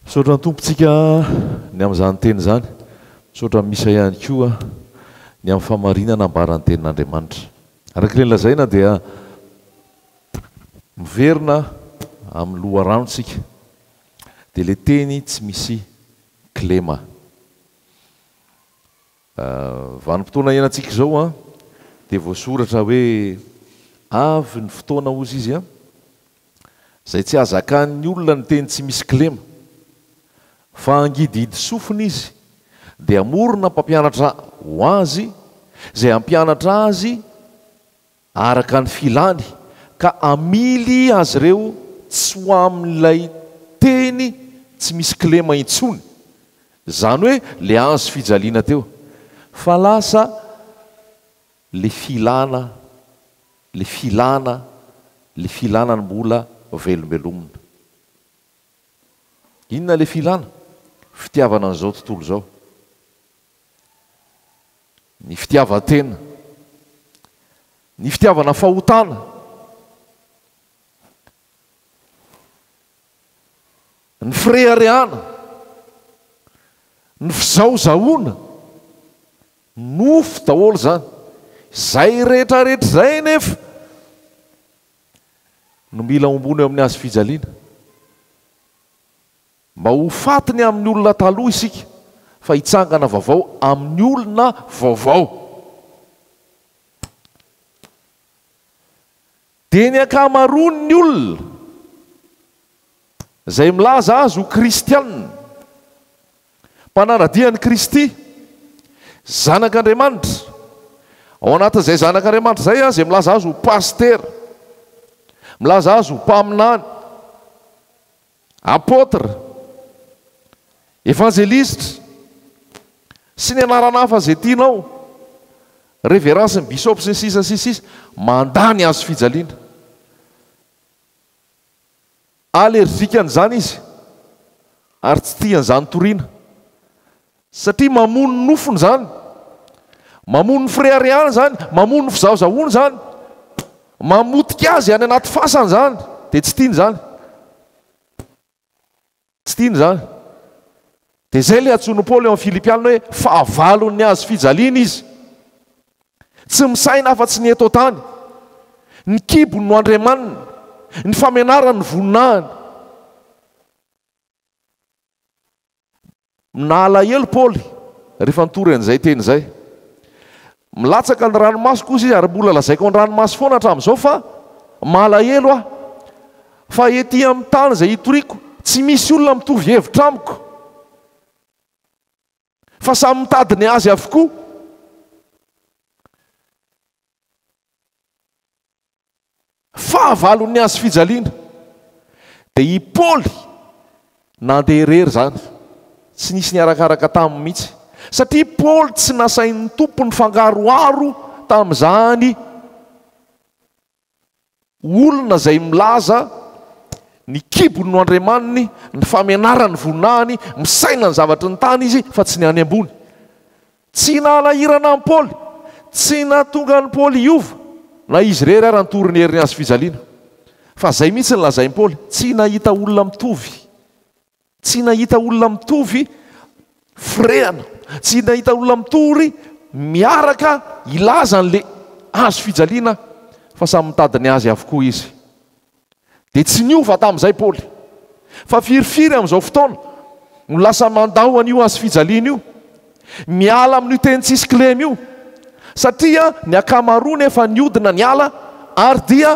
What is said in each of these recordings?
Misaotra ny Tompontsika ny amin'izany teny izany. Misaotra an'i Misa ihany koa ny amin'ny famarinana ambaran'ny tenin'Andriamanitra. Araka ilay nolazaina dia miverina amin'ny loharano isika. Dia ilay teny tsy misy kilema. Vanim-potoana iainantsika izao an, dia voasoratra hoe avy ny fotoana hozy izy an, izay tsy hahazakan'ny olona ny teny tsy misy kilema, fa hangidihidy sofina izy, dia hamorona mpampianatra ho azy, izay hampianatra azy araka ny filany, ka hamily azy ireo tsy ho amin'ilay teny tsy misy kilema intsony, izany hoe ilay hazo fijaliana teo, fa lasa le filana, le filana, le filana no mbola velombelomina. Inona le filana? Fitiavana an'izao tontolo izao. Ny fitiavan-tena. Ny fitiavana fahotana. Ny fireharehana. Ny fizahozahoana. Nofo daholo izany. Izay rehetra rehetra izay anefa no mila hombona eo amin'ny hazo fijaliana. Mba ho faty ny amin'ny olona taloha isika fa hitsangana vaovao amin'ny olona vaovao. Dia ny ankamaroan'ny olona izay milaza azy ho kristiana, mpanara-dia an'i Kristy, zanak'Andriamanitra, ao anatin'izay zanak'Andriamanitra izay izay milaza azy ho pasitera, milaza azy ho mpaminany, Apôtre, evanjelistra, sy ny anarana hafa izay tianao, reverend sy ny bishop sy ny sisa sy ny sisa, mandà ny hazo fijaliana. Allergique an'izany izy ary tsy tia an'izany toriana. Satria mamono ny nofony izany, mamono ny fireharehana izany, mamono ny fizahozahoana izany, mamotika azy any anaty fasana izany, dia tsy tiany izany. Tsy tiany izany. Dia izay ilay antsoin'i Paoly ao amin'ny Filipiana hoe fahavalon'ny hazo fijaliana izy. Tsy misaina afa-tsy ny eto an-tany. Ny kibony no andriamaniny, ny famenarany ny voninahiny. Nalahelo Paoly rehefa nitory an'izay teny izay. Milatsaka ny ranomasoko hozy izy ary mbola lazaiko an-dranomaso foana hatramin'izao fa malahelo aho fa ety amin'ny tany izay itoriako tsy misy olona mitovy hevitra amiko fa samy mitady ny azy avokoa. Fahavalon'ny hazo fijaliana. Dia i Paoly nandeha irery izany, tsy nisy niarakaraka taminy mihitsy. Satria Paoly tsy nasain'ny Tompo nifangaroharo tamin'izany olona izay milaza ny kibony no andriamaniny, ny famenarany ny voninahiny, misaina ny zavatry ny tany izy fa tsy ny any ambony. Tsy nanahirana an'i Paoly, tsy nahatonga an'i Paoly hiova, na izy irery ara nitory ny herin'ny hazo fijaliana. Fa izay mihitsy no lazain'i Paoly, tsy nahita olona mitovy, tsy nahita olona mitovy firehana, tsy nahita olona mitory miaraka hilaza an'ilay hazo fijaliana fa samy mitady ny azy avokoa izy. Dia tsy niova tamin'izay Paoly. Fa firifiry amin'izao fotoana no lasa mandao an'io hazo fijaliana io, miala amin'io teny tsisy kilema io, satria ny ankamaroany efa niodina niala ary dia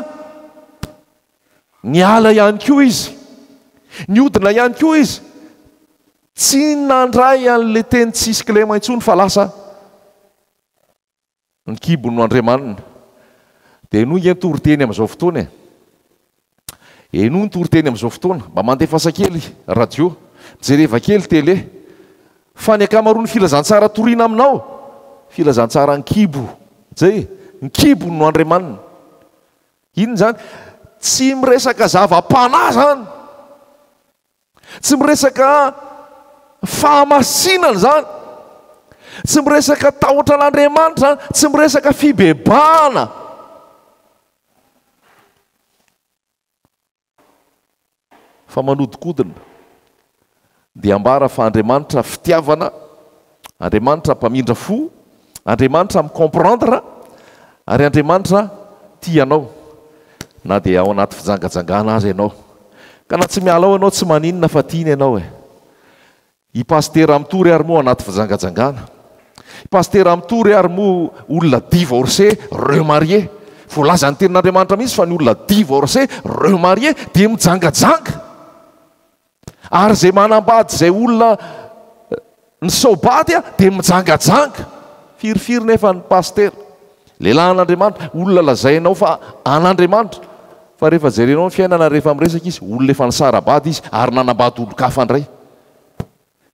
niala ihany koa izy. Niodina ihany koa izy, tsy nandray an'ilay teny tsisy kilema intsony fa lasa Ny kibony no andriamaniny. Dia henoy nge ny toriteny amin'izao fotoana e. Henoy ny toriteny amin'izao fotoana. Mba mandefasa kely radio, mijereva kely télé. Fa ny ankamaroan'ny filazantsara toriana aminao, filazantsaran'ny kibo. Zay e. Ny kibony no andriamaniny. Inona izany? Tsy miresaka zava-panahy izany. Tsy miresaka fahamasinana izany, tsy miresaka tahotra an'Andriamanitra izany, tsy miresaka fibebahana. Fa manodikodina. dia ambara fa Andriamanitra fitiavana, Andriamanitra mpamindra fo, Andriamanitra mi-comprendre ary Andriamanitra tia anao na dia ao anaty fijangajangana aza ianao. Ka na tsy miala ao ianao tsy maninona fa tiany ianao e. I Pasitera mitory ary moa anaty fijangajangana. I Pasitera mitory ary moa olona divorcé, remarié. Voalazan'ny tenin'Andriamanitra mihitsy fa ny olona divorcé, remarié dia mijangajanga. Ary izay manambady izay olona nisao-bady dia mijangajanga. Firifiry nefa ny pasitera, lehilahin'Andriamanitra, olona lazainao fa an'Andriamanitra, fa rehefa jerenao ny fiainana rehefa miresaka izy, olona efa nisara-bady izy ary nanambady olon-kafa indray.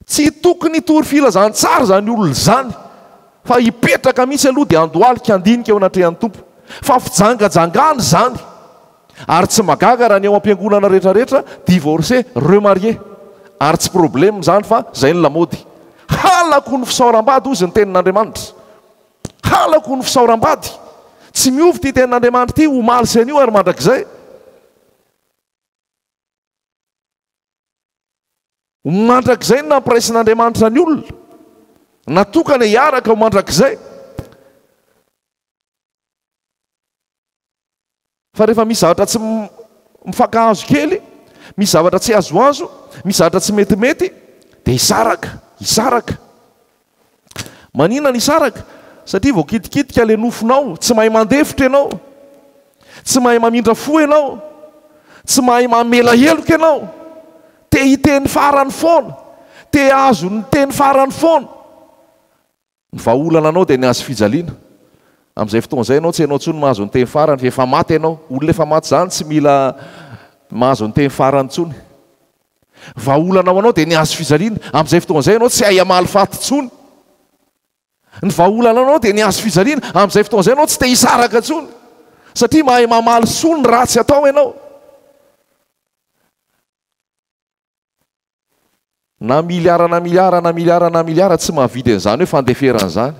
Tsy tokony hitory filazantsara izany olona izany fa hipetraka mihitsy aloha dia handohalika handinika eo anatrehan'ny Tompo. Fa fijangajangana izany. Ary tsy magaga raha ny ao am-piangonana rehetrarehetra divorcé, remarié. Ary tsy problème izany fa izay ny lamaody. Halako ny fisaoram-bady hozy ny tenin'Andriamanitra. Halako ny fisaoram-bady. Tsy miova ity tenin'Andriamanitra ity omaly sy anio ary mandrakizay. Ho mandrakizay no nampiraisin'Andriamanitra ny olona. Natokana hiaraka ho mandrakizay. Fa rehefa misy zavatra tsy mifankahazo kely, misy zavatra tsy azoazo, misy zavatra tsy metimety, dia hisaraka, hisaraka. Maninona ny hisaraka? Satria voakitikitika ilay nofonao, tsy mahay mandefitra ianao, tsy mahay mamindra fo ianao, tsy mahay mamela heloka ianao, te hiteny farany foana, te hahazo ny teny farany foana. Ny vahaolana anao dia ny hazo fijaliana. Amin'izay fotoana izay ianao tsy ianao intsony mahazo ny teny farany fa efa maty ianao. Olona efa maty izany tsy mila mahazo ny teny farany intsony. Vahaolana ho anao dia ny hazo fijaliana. Amin'izay fotoana izay ianao tsy hay hamaly faty intsony. Ny vahaolana anao dia ny hazo fijaliana. Amin'izay fotoana izay ianao tsy te hisaraka intsony. Satria mahay mamaly soa ny ratsy atao ianao. Na miliara na miliara na miliara na miliara tsy mahavidy an'izany hoe fandeferana izany.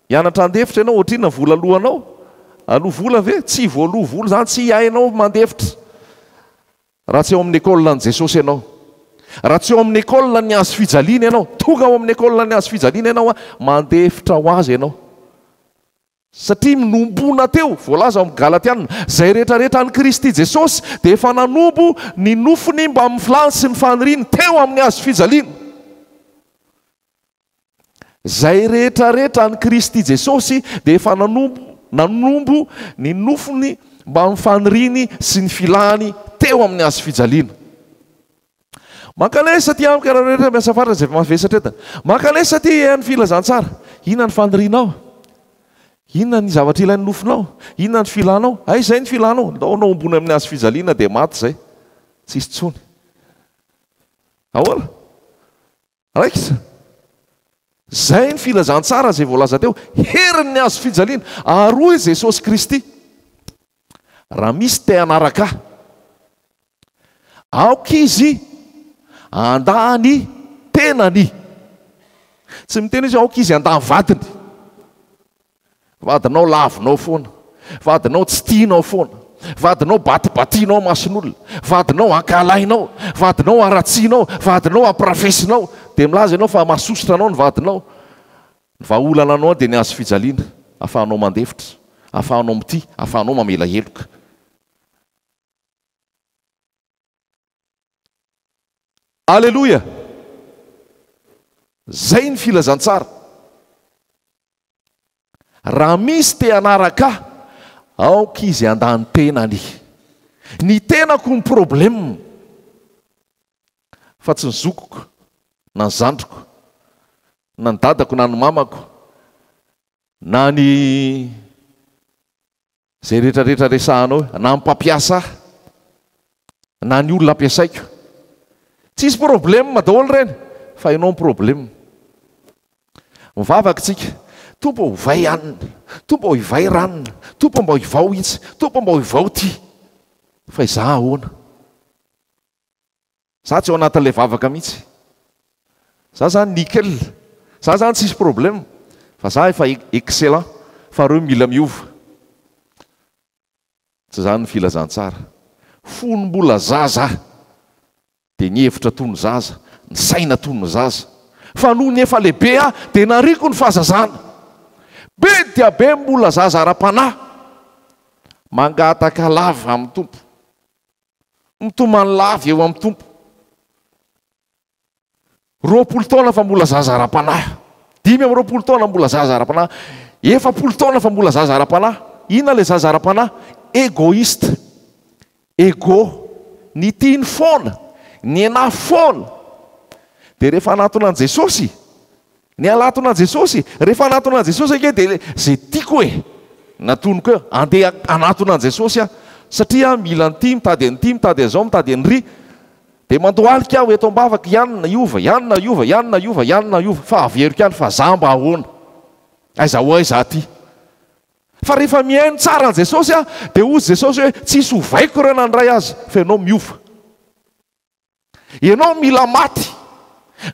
Hianatra handefitra ianao, ohatrinona ny vola aloanao? Aloa vola ve? Tsy voaloa vola izany, tsy hainao mandefitra. Raha tsy ao amin'ny école an'i Jesosy ianao. Raha tsy ao amin'ny école ny hazo fijaliana ianao, tonga ao amin'ny école ny hazo fijaliana ianao, mandefitra ho azy ianao. Satria minombona teo, voalaza ao amin'ny Galatiana, izay rehetra rehetra an'i Kristy Jesosy dia efa nanombo ny nofony mbamin'ny filany sy ny faniriany teo amin'ny hazo fijaliana. Izay rehetra rehetra an'i Kristy Jesosy dia efa nanombo nanombo ny nofony mbamin'ny faniriany sy ny filany teo amin'ny hazo fijaliana. Mankanesa aty amiko ianareo rehetra miasa faritra izay mavesatra entana. Mankanesa aty hihaino filazantsara. Inona ny fanirianao? Inona ny zavatra ilain'ny nofonao? Inona ny filanao? Aiza izay ny filanao? Ndao anao ambony amin'ny hazo fijaliana dia maty izay. Tsisy intsony. Ahoana? Raikitra. Izay ny filazantsara izay voalaza teo, herin'ny hazo fijaliana. Ary hoy Jesosy Kristy, Raha misy te hanaraka Ahy, aoka izy handà ny tenany. Tsy miteny izy aoka izy handà ny vadiny. Vadinao lavinao foana, vadinao tsy tianao foana, vadinao batibatianao mason'olona, vadinao ankahalainao, vadinao haratsianao, vadinao ampirafesinao, dia milaza ianao fa mahasosotra anao ny vadinao. Ny vahaolana anao dia ny hazo fijaliana, ahafahanao mandefitra, ahafahanao mitia, ahafahanao mamela heloka. Aleloia! Zay ny filazantsara. Raha misy te hanaraka ahy, aoka izy handà ny tenany. Ny tenako no problème, fa tsy ny zokiko, na ny zandriko, na ny dadako, na ny mamako, na ny izay rehetra rehetra resahanao eo, na ny mpampiasa ahy, na ny olona ampiasaiko. Tsisy problème daholo ireny, fa ianao no problème. Mivavaka tsika, Tompo ô ovay anona, Tompo ô ivay ranona, Tompo ô mba ivao itsy, Tompo ô mba ivao ity. Fa izaho ahoana? Za tsy ao anatin'ilay vavaka mihitsy. Za zany nickel. Za zany tsisy problème. Fa za efa excellent. Fa reo mila miova. Tsy zany ny filazantsara. Fony mbola zaza aho dia nihevitra toy ny zaza, Nisaina toy ny zaza. Fa nony efa lehibe aho dia nariako ny fahazazana. Be dia be mbola zaza ara-panahy. Mangataka lava amin'ny Tompo. Mitomany lava eo amin'ny Tompo. 20 taona fa mbola zaza ara-panahy. 25 taona mbola zaza ara-panahy. 40 taona fa mbola zaza ara-panahy. Inona ilay zaza ara-panahy? Egoïste. Ego. Ny tiany foana. Ny enahy foana. Dia rehefa hanatona an'i Jesosy, ny hanatona an'i Jesosy, rehefa hanatona an'i Jesosy ange dia izay tiako e. Natoniko eo, andeha hanatona an'i Jesosy aho. Satria aho mila an'ity, mitady an'ity, mitady an'izao, mitady an'iry. Dia mandohalika aho eto am-bavaka, ianona hiova, ianona hiova, ianona hiova, ianona hiova, fa averiko ihany fa za mba ahoana? Aiza ho aiza aty? Fa rehefa mihaino tsara an'i Jesosy aho, dia hozy Jesosy hoe, tsisy hovaiko ireo na ny iray aza, fa ianao miova. Ianao mila maty.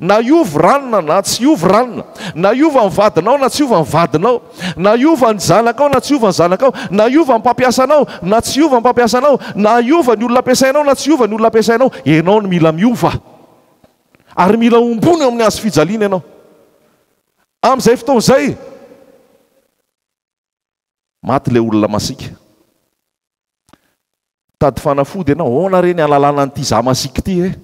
Na hiova ranona na tsy hiova ranona, na hiova ny vadinao na tsy hiova ny vadinao, na hiova ny zanakao na tsy hiova ny zanakao, na hiova ny mpampiasa anao na tsy hiova ny mpampiasa anao, na hiova ny olona ampiasainao na tsy hiova ny olona ampiasainao, ianao no mila miova. Ary mila ombony eo amin'ny hazo fijaliana ianao. Amin'izay fotoana izay, maty ilay olona masiaka. Mitady fanafody ianao, ahoana re ny halalana an'ity za masiaka ity e?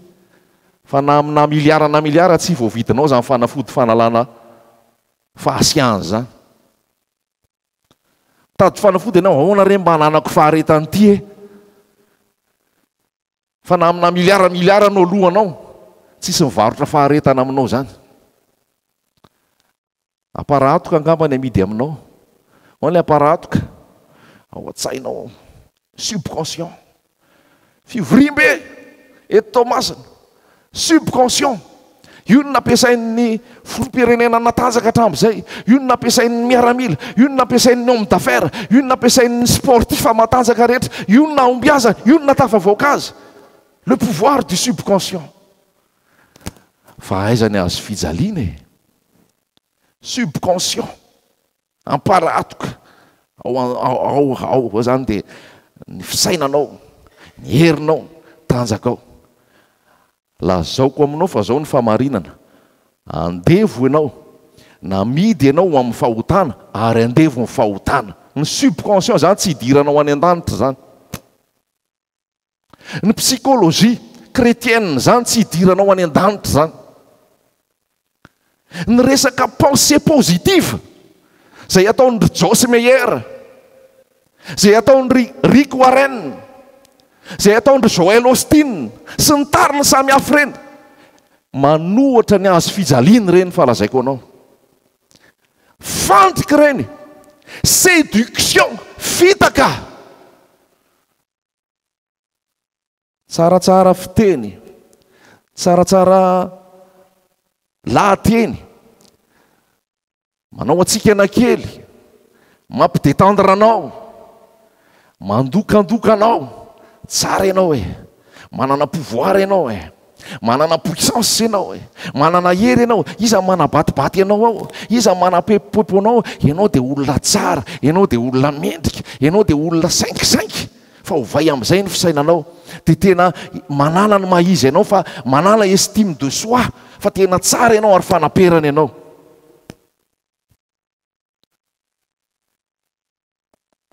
Fa na amina miliara na miliara tsy voavidinao izany fanafody fanalana fahasiahana izany. Mitady fanafody ianao, ahoana re mba hananako faharetana ity e? Fa na amina miliara miliara no alohanao, tsisy mivarotra faharetana aminao izany. Aparahatoka angamba ny amidy aminao. Ao ilay aparahatoka ao an-tsainao ao. Subconscient. Fivoriambe eto Toamasina. Subconscient. Io no nampiasain'ny filoham-pirenena natanjaka hatramin'izay. Io no nampiasain'ny miaramila. Io no nampiasain'ny homme d'affaires. Io no nampiasain'ny sportif matanjaka rehetra. Io no nahombiazany. Io no nahatafavoaka azy. Le pouvoir du subconscient. Fa aiza ny hazo fijaliana e? Subconscient, amparahatoka, ao ao ao ao zany dia ny fisainanao, ny herinao, tanjakao. Lazaoko aminao fa zao ny famarinana, andevo ianao, namidy ianao ho amin'ny fahotana ary andevo ny fahotana. Ny subconscient zany tsy hidiranao any an-danitra zany. Ny psychologie chrétienne izany tsy hidiranao any an-danitra izany. Ny resaka pensée positive izay ataon-dry Joyce Meyer, izay ataon-dry Rick Warren, izay ataon-dry Joel Osteen sy ny tariny samy hafa ireny, manohatra ny hazo fijaliana ireny fa lazaiko anao. Fandrika ireny, séduction, fitaka. Tsaratsara fiteny, tsaratsara lahateny, manao hatsikana kely, mampi-détendre anao, mandokandoka anao, tsara ianao e, manana pouvoir ianao e. Manana puissance ianao e, manana hery ianao, iza manabatibaty anao ao, iza manapepopepo anao, ianao dia olona tsara, ianao dia olona mendrika, ianao dia olona sainkisainky, fa ovay amin'izay ny fisainanao, dia tena manala ny maha izy anao fa manala estime de soi fa tena tsara ianao ary fanaperana ianao.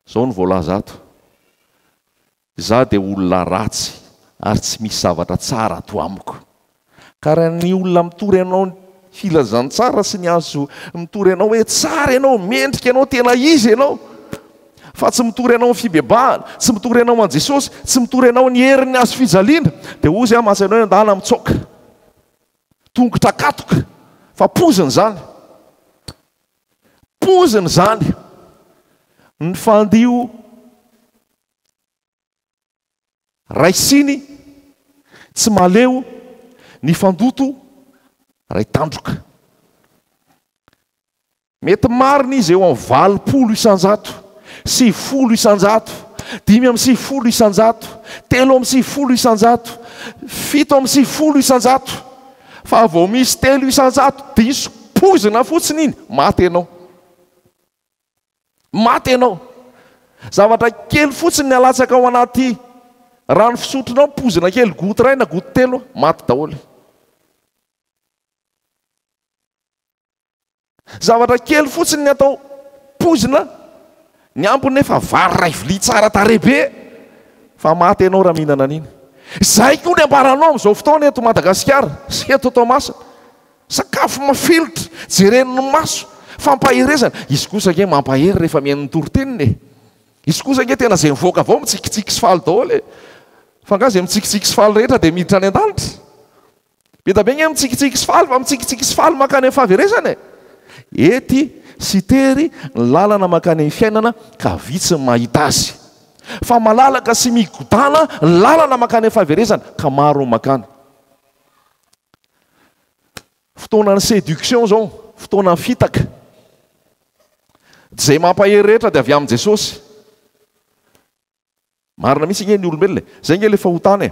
Izao no voalaza ato, Izaho dia olona ratsy ary tsy misy zavatra tsara ato amiko. Ka raha ny olona mitory anao ny filazantsara sy ny azo mitory anao hoe tsara ianao, mendrika ianao, tena izy ianao, fa tsy mitory anao ny fibebahana, tsy mitory anao an'i Jesosy, tsy mitory anao ny herin'ny hazo fijaliana, dia hozy aho mantsy anao hoe ndana mitsoaka. Tongotra akatoka, fa pozina izany. Poziny izany. Ny fandio ray siny tsy mahaleo ny fandoto ray tandroka. Mety marina izy eo amin'ny 80%, 90%, 95%, 93%, 97%, fa vao misy 3% diso poizina fotsiny iny, maty ianao. Maty ianao. Zavatra kely fotsiny ny alatsaka ao anaty rano fisotronao, poizina kely, goutte iray na goutte telo, maty daholo. Zavatra kely fotsiny ny atao poizina, ny ambiny nefa vary iray vilia tsara tarehy be fa maty ianao raha mihinana an'iny. Izay koa ny ambaranao amin'izao fotoana eto Madagasikara sy eto Toamasina. Sakafo mafilotra, jeren'ny maso, fampaherezana. Izy kosa ange mampahery rehefa mihaino ny toriteniny e. Izy kosa ange tena izay mivoaka avy ao mitsikitsiky sy faly daholo e. Fa angaha izay mitsikitsiky sy faly rehetra dia miditra any an-danitra? Be dia be ange mitsikitsiky sy faly fa mitsikitsiky sy faly mankany amin'ny fahaverezana e! Ety sy tery ny lalana mankany amin'ny fiainana ka vitsy ny mahita azy. Fa malalaka sy migodàna ny lalana mankany amin'ny fahaverezana ka maro ny mankany. Fotoanan'ny séduction izao, fotoanan'ny fitaka. Izay mampahery rehetra dia avy amin'i Jesosy. Marina mihitsy ange ny olombelona e! Zay ange le fahotana e!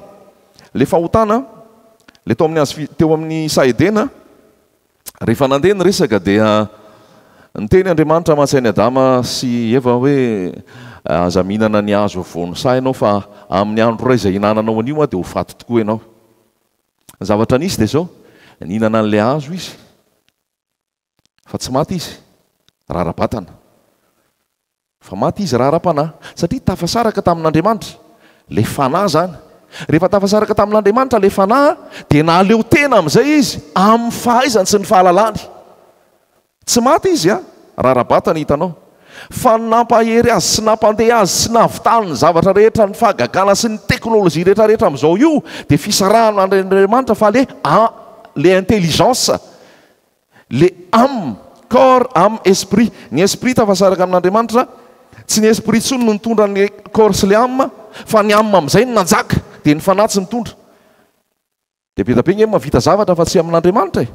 Le fahotana le tao amin'ny hazo teo amin'ny saha Edena, rehefa nandeha ny resaka dia niteny Andriamanitra mantsy an'i Adama sy Eva hoe aza mihinana ny hazo afovoan'ny saha ianao fa amin'ny andro iray izay hihinananao an'io dia ho faty tokoa ianao. Ny zavatra nisy dia izao, nihinana an'ilay hazo izy fa tsy maty izy raha ara-batana. Fa maty izy raha ara-panahy, satria tafasaraka tamin'Andriamanitra. Ilay fanahy izany. Rehefa tafasaraka tamin'Andriamanitra ilay fanahy, dia nahaleo tena amin'izay izy, amin'ny fahaizany sy ny fahalalany. Tsy maty izy an, raha ara-batana hitanao. Fa ny nampahery azy sy nampandeha azy sy nahavitany ny zavatra rehetra, ny fahagagana sy ny teknolojia rehetra rehetra amin'izao io, dia fisarahana amin'Andriamanitra fa ilay ilay intelligence. Le âme, corps, âme, esprit. Ny esprit tafasaraka amin'Andriamanitra, tsy ny esprit intsony no nitondra ny corps sy le âme, fa ny âme amin'izay no nanjaka, dia ny fanahy tsy nitondra. Dia be dia be nge mahavita zavatra fa tsy amin'Andriamanitra e.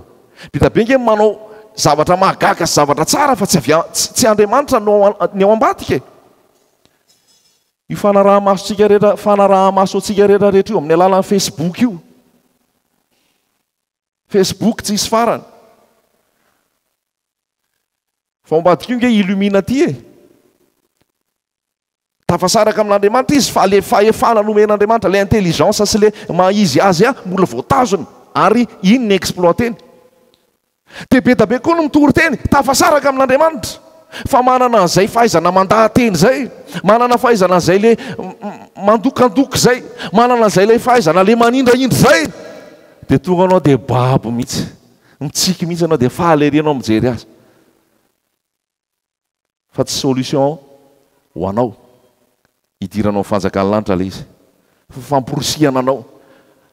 Be dia be nge manao zavatra mahagaga sy zavatra tsara fa tsy avy tsy Andriamanitra no ny ao ambadika e. Io fanaraha-masontsika rehetra fanaraha-maso antsika rehetra rehetra io amin'ny alalan'ny Facebook io. Facebook tsisy farany. Fa ao ambadika io nge Illuminati e. Tafasaraka amin'Andriamanitra izy fa le fahefana nomen'Andriamanitra, le intelligence sy le maha izy azy a mbola voatazony ary iny ny exploiter-ny. Dia be da be koa ny mitory teny, tafasaraka amin'Andriamanitra fa manana an'izay fahaizana mandaha-teny izay, manana fahaizana an'izay le mandokandoka izay, manana an'izay le fahaizana le manindrahindra izay. Dia tonga anao dia babo mihitsy, mitsiky mihitsy ianao dia faly ery ianao mijery azy. Fa tsy solution ho anao hidiranao amin'ny fanjakan'ny lanitra ilay izy. Fa famporisihana anao,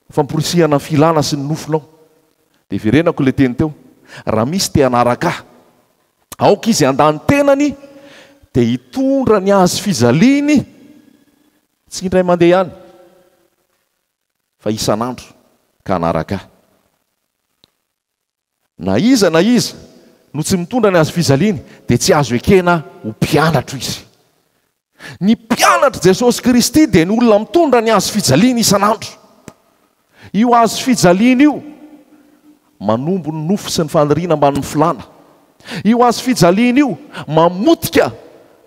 famporisihana ny filana sy ny nofonao. Dia verenako ilay teny teo, raha misy te hanaraka ahy, aoka izy handà ny tenany dia hitondra ny hazo fijaliany tsy indray mandeha ihany. Fa isan'andro ka hanaraka ahy. Na iza na iza no tsy mitondra ny hazofijaliany dia tsy azo ekena ho mpianatro izy. Ny mpianatr'i Jesosy Kristy dia ny olona mitondra ny hazofijaliany isan'andro. Io hazofijaliana io manombo ny nofo sy ny faniriana mbamin'ny filàna. Io hazofijaliana io mamotika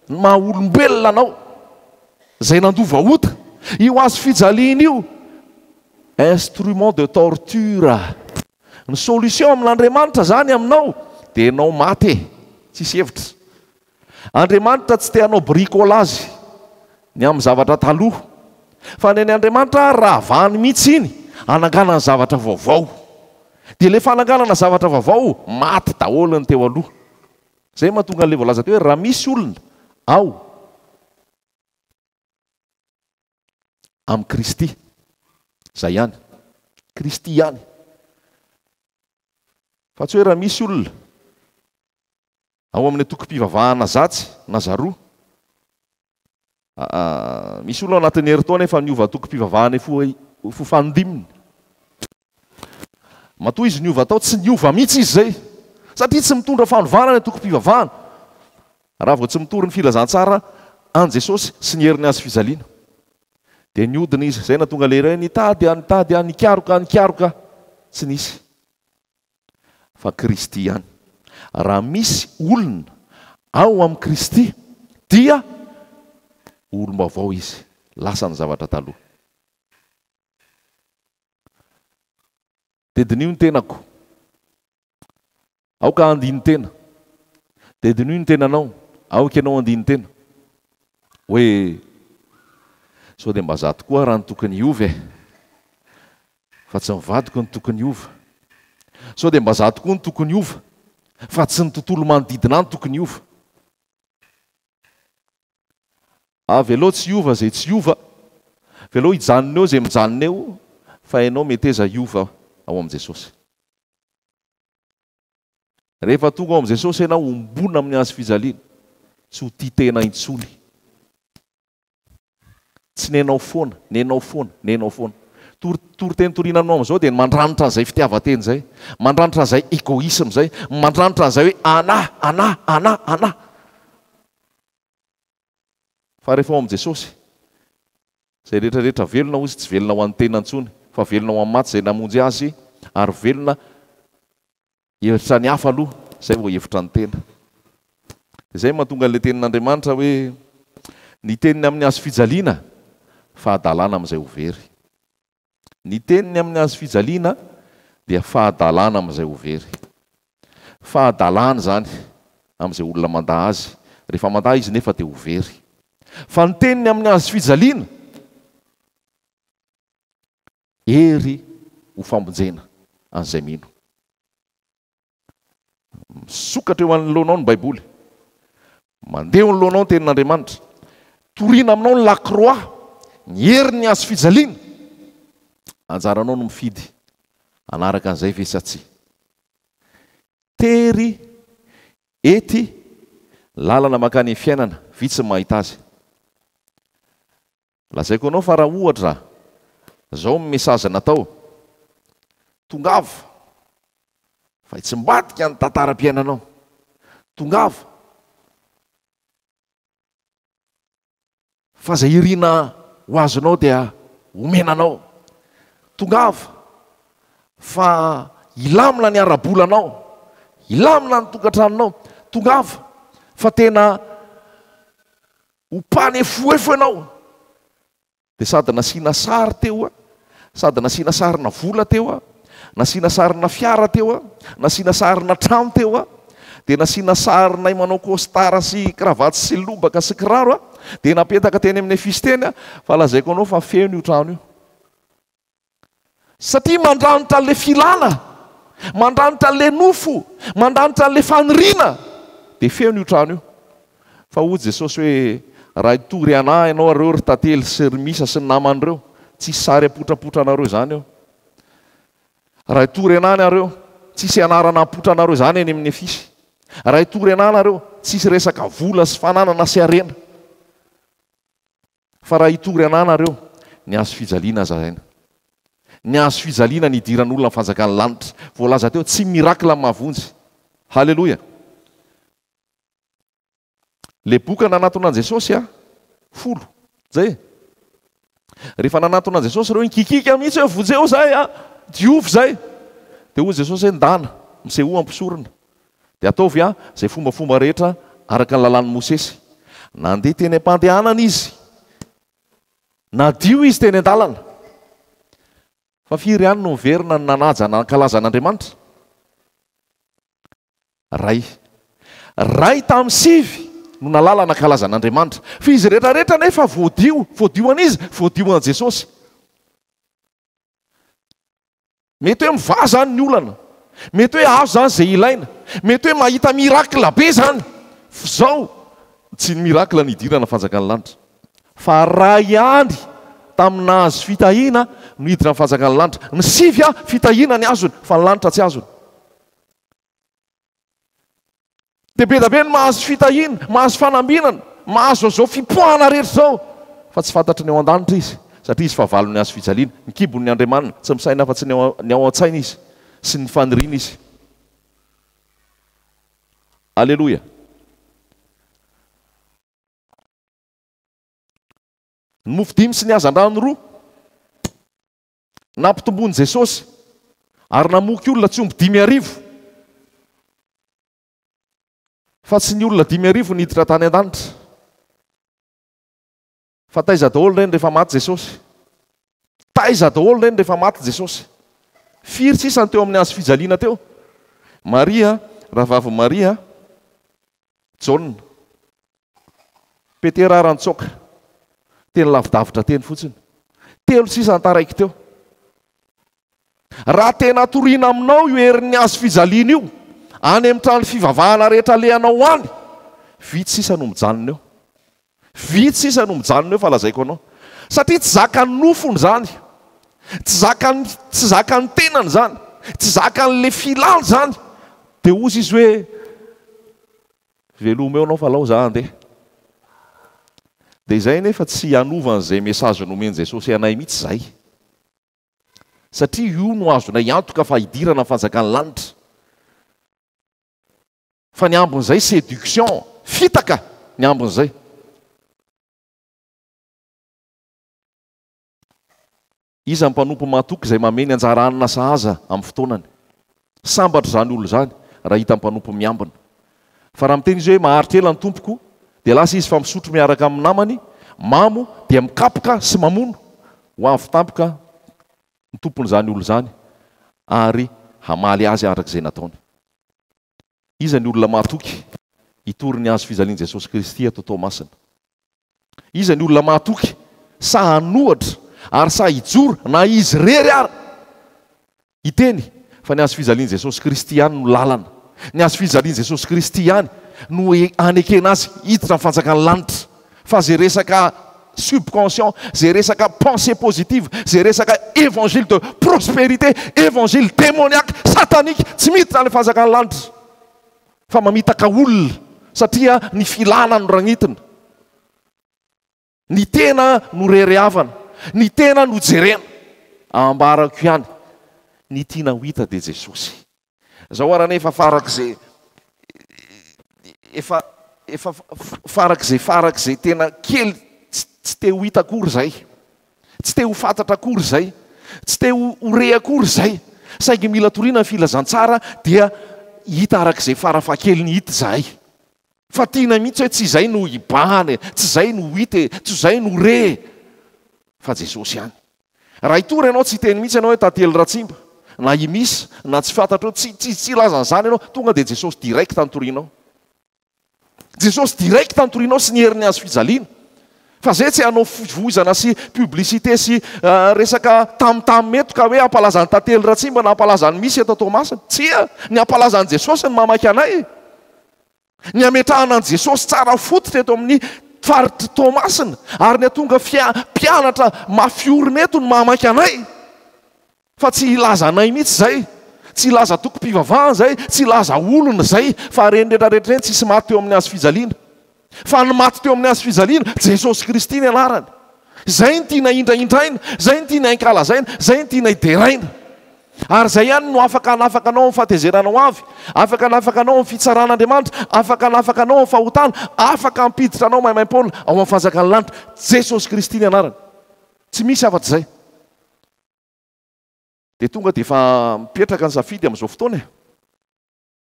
ny maha olombelona anao. Izay nandova ota. Io hazo fijaliana io, instrument de torture. Ny solution amin'Andriamanitra zany aminao dia enao maty e! Tsisy hevitra. Andriamanitra tsy te hanao bricolage ny amin'ny zavatra taloha. Fa ny an'i Andriamanitra ravany mihitsy iny hananganany zavatra vaovao. Dia ilay fananganana zavatra vaovao, maty daholo ny teo aloha. Izay mahatonga an'ilay voalaza teo hoe raha misy olona ao amin'i Kristy, izay ihany, Kristy ihany. Fa tsy hoe raha misy olona ao amin'ny antokom-pivavahana zatsy na zaroa, Misy olona ao anatin'ny herintaona efa niova antokom-pivavahana efa ho fanindiminy. Matoa izy niova tao, tsy niova mihitsy izy izay. Satria tsy mitondra fanovana ny antokom-pivavahana. Raha vao tsy mitory ny filazantsara an'i Jesosy sy ny herin'ny hazo fijaliana. Dia niodina izy. Izay nahatonga ilay iray nitady aho, nitady aho, nikaroka aho, nikaroka aho. Tsy nisy. Fa Kristy ihany. Raha misy olona ao amin'i Kristy dia olom-baovao izy, lasa ny zavatra taloha. Dia diniho ny tenako. Aoka handini-tena. Dia diniho ny tenanao, aoka ianao handini-tena hoe, Sao dia mba za tokoa raha no tokony hiova e? Fa tsy ny vadiko no tokony hiova. Sao dia mba za tokoa no tokony hiova, fa tsy ny tontolo manodidina ahy no tokony hiova. Avelao tsy hiova izay tsy hiova, avelao hijanona eo izay mijanona eo, fa ianao meteza hiova ao amin'i Jesosy. Rehefa tonga ao amin'i Jesosy ianao, ombona amin'ny hazo fijaliana, tsy ho tia tena intsony. Tsy nenao foana, nenao foana, nenao foana. Tor, toriteny toriana aminao amin'izao dia ny mandranitra an'izay fitiavan-tena izay, mandranitra an'izay egoisme izay, mandranitra an'izay hoe anà, anà, anà, anà. Fa rehefa ao amin'i Jesosy, izay rehetra rehetra velona hozy tsy velona ho an'ny tena intsony, fa velona ho an'ny maty izay namonjy azy, ary velona hevitra ny hafa aloha, izay vao hevitra ny tena. Izay no mahatonga an'ilay tenin'Andriamanitra hoe, Ny teniny amin'ny hazo fijaliana, fahadalana amin'izay ho very. Ny teniny amin'ny hazo fijaliana dia fahadalana amin'izay ho very. Fahadalana izany amin'izay olona mandà azy. Rehefa mandà izy nefa dia ho very. Fa ny teniny amin'ny hazo fijaliana, hery ho famonjena an'izay mino. Misokatra eo anoloanao ny Baiboly. Mandeha eo anoloanao ny Tenin'Andriamanitra. Torina aminao ny lakroa, ny herin'ny hazo fijaliana. Anjaranao no mifidy hanaraka an'izay ve sa tsia. Tery ety lalana mankany amin'ny fiainana, vitsy ny mahita azy. Lazaiko anao fa raha ohatra zao ny message natao, tongava fa hitsimbadika ny tantaram-piainanao, tongava fa zay irina ho azonao dia omena anao, tongava fa hilamina ny ara-bolanao, hilamina ny tokantranonao, tongava fa tena Ho mpanefoefo ianao. Dia sady nasiana sary teo a, sady nasiana sarina vola teo a, nasiana sarina fiara teo a, nasiana sarina trano teo a, dia nasiana sarinay manao costard sy kravaty sy lobaka sy kiraro a, dia napetaka teny amin'ny afisy teny a, fa lazaiko anao fa feno io trano io. Satria mandranitra an'ilay filana, mandranitra an'ilay nofo, mandranitra an'ilay faniriana, dia feno io trano io. Fa hoy Jesosy hoe, raha hitory anà ianao areo ry tantely sy ry misa sy ny naman'ireo, tsisy sary apotrapotra anareo izany eo. Raha hitory anà nareo, tsisy anarana apotra anareo izany eny amin'ny afisy. Raha hitory anà nareo, tsisy resaka vola sy fananana sy harena. Fa raha hitory anà nareo, ny hazo fijaliana aza aina. Ny hazo fijaliana ny hidiran'olona amin'ny fanjakan'ny lanitra. Voalaza teo, tsy miracle ny mahavonjy. Haleloia. Le boka nanatona an'i Jesosy a, folo, zay e. Rehefa nanatona an'i Jesosy ireo, nikikika mihitsy hoe vonjeo zay a, diovy zay. Dia hoy Jesosy hoe ndana, misehoa am-pisorona. Dia ataovy a, izay fombafomba rehetra araka ny lalàn'i Mosesy. Nandeha teny am-pandehanana izy. Nadio izy teny an-dalana. Fa firy ihany no niverina ny nanaja nankalaza an'Andriamanitra? Ray. Ray tamin'ny sivy no nalala nankalaza an'Andriamanitra. Fa izy rehetra rehetra anefa voadio. Voadio an'iza? Voadio an'i Jesosy. Mety hoe mivaha izany ny olana, mety hoe azo izany izay ilaina, mety hoe mahita miracle be izany, f'izao tsy ny miracle no hidirana fanjakan'ny lanitra, fa ray ihany tamin'ny nahazo fitahiana no hiditra ny fanjakan'ny lanitra, ny sivy fitahiana ny azony fa ny lanitra tsy azony. Dia be dia be ny mahazo fitahiana, mahazo fanambinana, mahazo an'izao fipoahana rehetra izao, fa tsy fantatry ny ao an-danitra izy, satria izy fahavalon'ny hazo fijaliana, ny kibony ny andriamaniny, tsy misaina afa-tsy ny ao ny ao an-tsainy izy, sy ny faniriany izy. Aleloia! Ny mofo dimy sy ny hazandrano roa nampitomboin'i Jesosy ary namoky olona tsy omby 5000. Fa tsy ny olona 5000 niditra tany an-danitra. Fa taiza daholo ireny rehefa maty Jesosy? Taiza daholo ireny rehefa maty Jesosy? Firy sisa ny teo amin'ny hazo fijaliana teo? Maria, rahavavin'i Maria. Jaona. Petera ary nitsoaka. Teny lavidavitra teny fotsiny. Telo sisa ny taraiky teo. Raha tena toriana aminao io herin'ny hazo fijaliana io, any amin'ny trano fivavahana rehetra alehanao any, vitsy sisa no mijanona eo. Vitsy sisa no mijanona eo fa lazaiko anao. Satria tsy zakan'ny nofony izany. Tsy zakan'ny, tsy zakan'ny tenany izany. Tsy zakan'ilay filany izany. Dia hozy izy hoe, Veloma eo anao fa alao za handeha. Dia izay anefa tsy hanova an'izay message nomen'i Jesosy anay mihitsy izay. Satria io no azonay antoka fa hidirana ny fanjakan'ny lanitra. Fa ny ambin'izay séduction, fitaka ny ambin'izay. Iza ny mpanompo mahatoky izay mamehy ny anjara hanina sahaza amin'ny fotoanany? Sambatra izany olona izany raha hita mpanompo miambina. Fa raha miteny izy hoe maharitra ela ny tompoko, dia lasa izy fa misotro miaraka amin'ny namany, mamo, dia mikapoka sy mamono. Ho avy tampoka ny tompon'izany olona izany ary hamaly azy araka izay nataony. Iza ny olona mahatoky hitory ny hazo fijalian'i Jesosy Kristy eto Toamasina? Iza ny olona mahatoky sahy hanohatra ary sahy hijoro na izy irery ara hiteny fa ny hazo fijalian'i Jesosy Kristy ihany no lalana, ny hazo fijalian'i Jesosy Kristy ihany no hanekena azy hiditra ny fanjakan'ny lanitra fa ze resaka subconscient, ze resaka pensée positive, ze resaka évangile de prospérité, évangile démoniaque, satanique tsy miditra any fanjakan'ny lanitra fa mamitaka olona satria ny filana no ragnitina, ny tena no rerehavana, ny tena no jerena. Ambarako ihany, ny tiana ho hita dia Jesosy. Zao ara anefa farak'izay efa efa farak'izay farak'izay tena kely tsy te ho hita akory izay. Tsy te ho fantatra akory izay. Tsy te ho re akory izay. Saingy mila toriana ny filazantsara dia hita arak'izay farafahakeliny hita izahay. Fa tiana mihitsy hoe tsy izay no hibahana e, tsy izay no hita e, tsy izay no re e, fa Jesosy ihany. Raha hitory ianao tsy hiteny mihitsy ianao hoe Tantely Ratsimba, na i Miss, na tsy fantatrao, tsy tsy tsy hilaza an'izany ianao, tonga dia Jesosy direct no torianao. Jesosy direct no torianao sy ny herin'ny hazo fijaliana. Fa zay tsy hanao fivoizana sy publicité sy resaka tam tam eto ka hoe hampalaza an'i Tantely Ratsimba na hampalaza an'i Miss eto Toamasina. Tsia, ny hampalaza an'i Jesosy no mahamaika anay. Ny hametrahana an'i Jesosy tsara fototra eto amin'ny faritr'i Toamasina ary ny hatonga mpianatra mafy orina eto no mahamaika anay fa tsy hilaza anay mihitsy izay, tsy hilaza tokom-pivavahana izay, tsy hilaza olona izay fa ireny rehetra rehetra ireny tsisy maty teo amin'ny hazo fijaliana fa ny maty teo amin'ny hazo fijaliana Jesosy Kristy ny anarany. Izay no tiana hindrahindraina, izay no tiana hankalazaina, izay no tiana hideraina. Ary izay ihany no afaka hanafaka anao amin'ny fahatezerana ho avy, afaka hanafaka anao amin'ny fitsaran'Andriamanitra, afaka hanafaka anao amin'ny fahotana, afaka hampiditra anao maimaimpoana ao amin'ny fanjakan'ny lanitra. Jesosy Kristy ny anarany. Tsy misy afa-tsy izay. Dia tonga dia efa mipetraka ny safidy amin'izao fotoana e.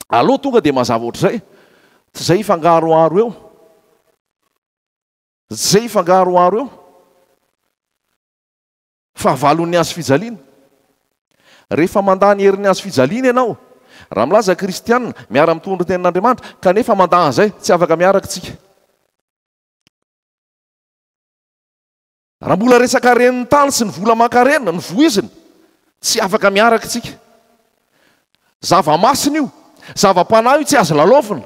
Aleo tonga dia mazava ohatr'izay. Tsy izay hifangaroharo eo. Tsy izay hifangaroharo eo. Fahavalon'ny hazo fijaliana. Rehefa mandà ny herin'ny hazo fijaliana ianao, raha milaza kristiana, miara-mitondra ny tenin'Andriamanitra, kanefa mandà an'izay, tsy afaka miaraka isika. Raha mbola resaka haren'ny tany sy ny vola aman-karena no voizina, tsy afaka miaraka isika. Zava-masina io, zava-panahy io tsy azo lalaovina.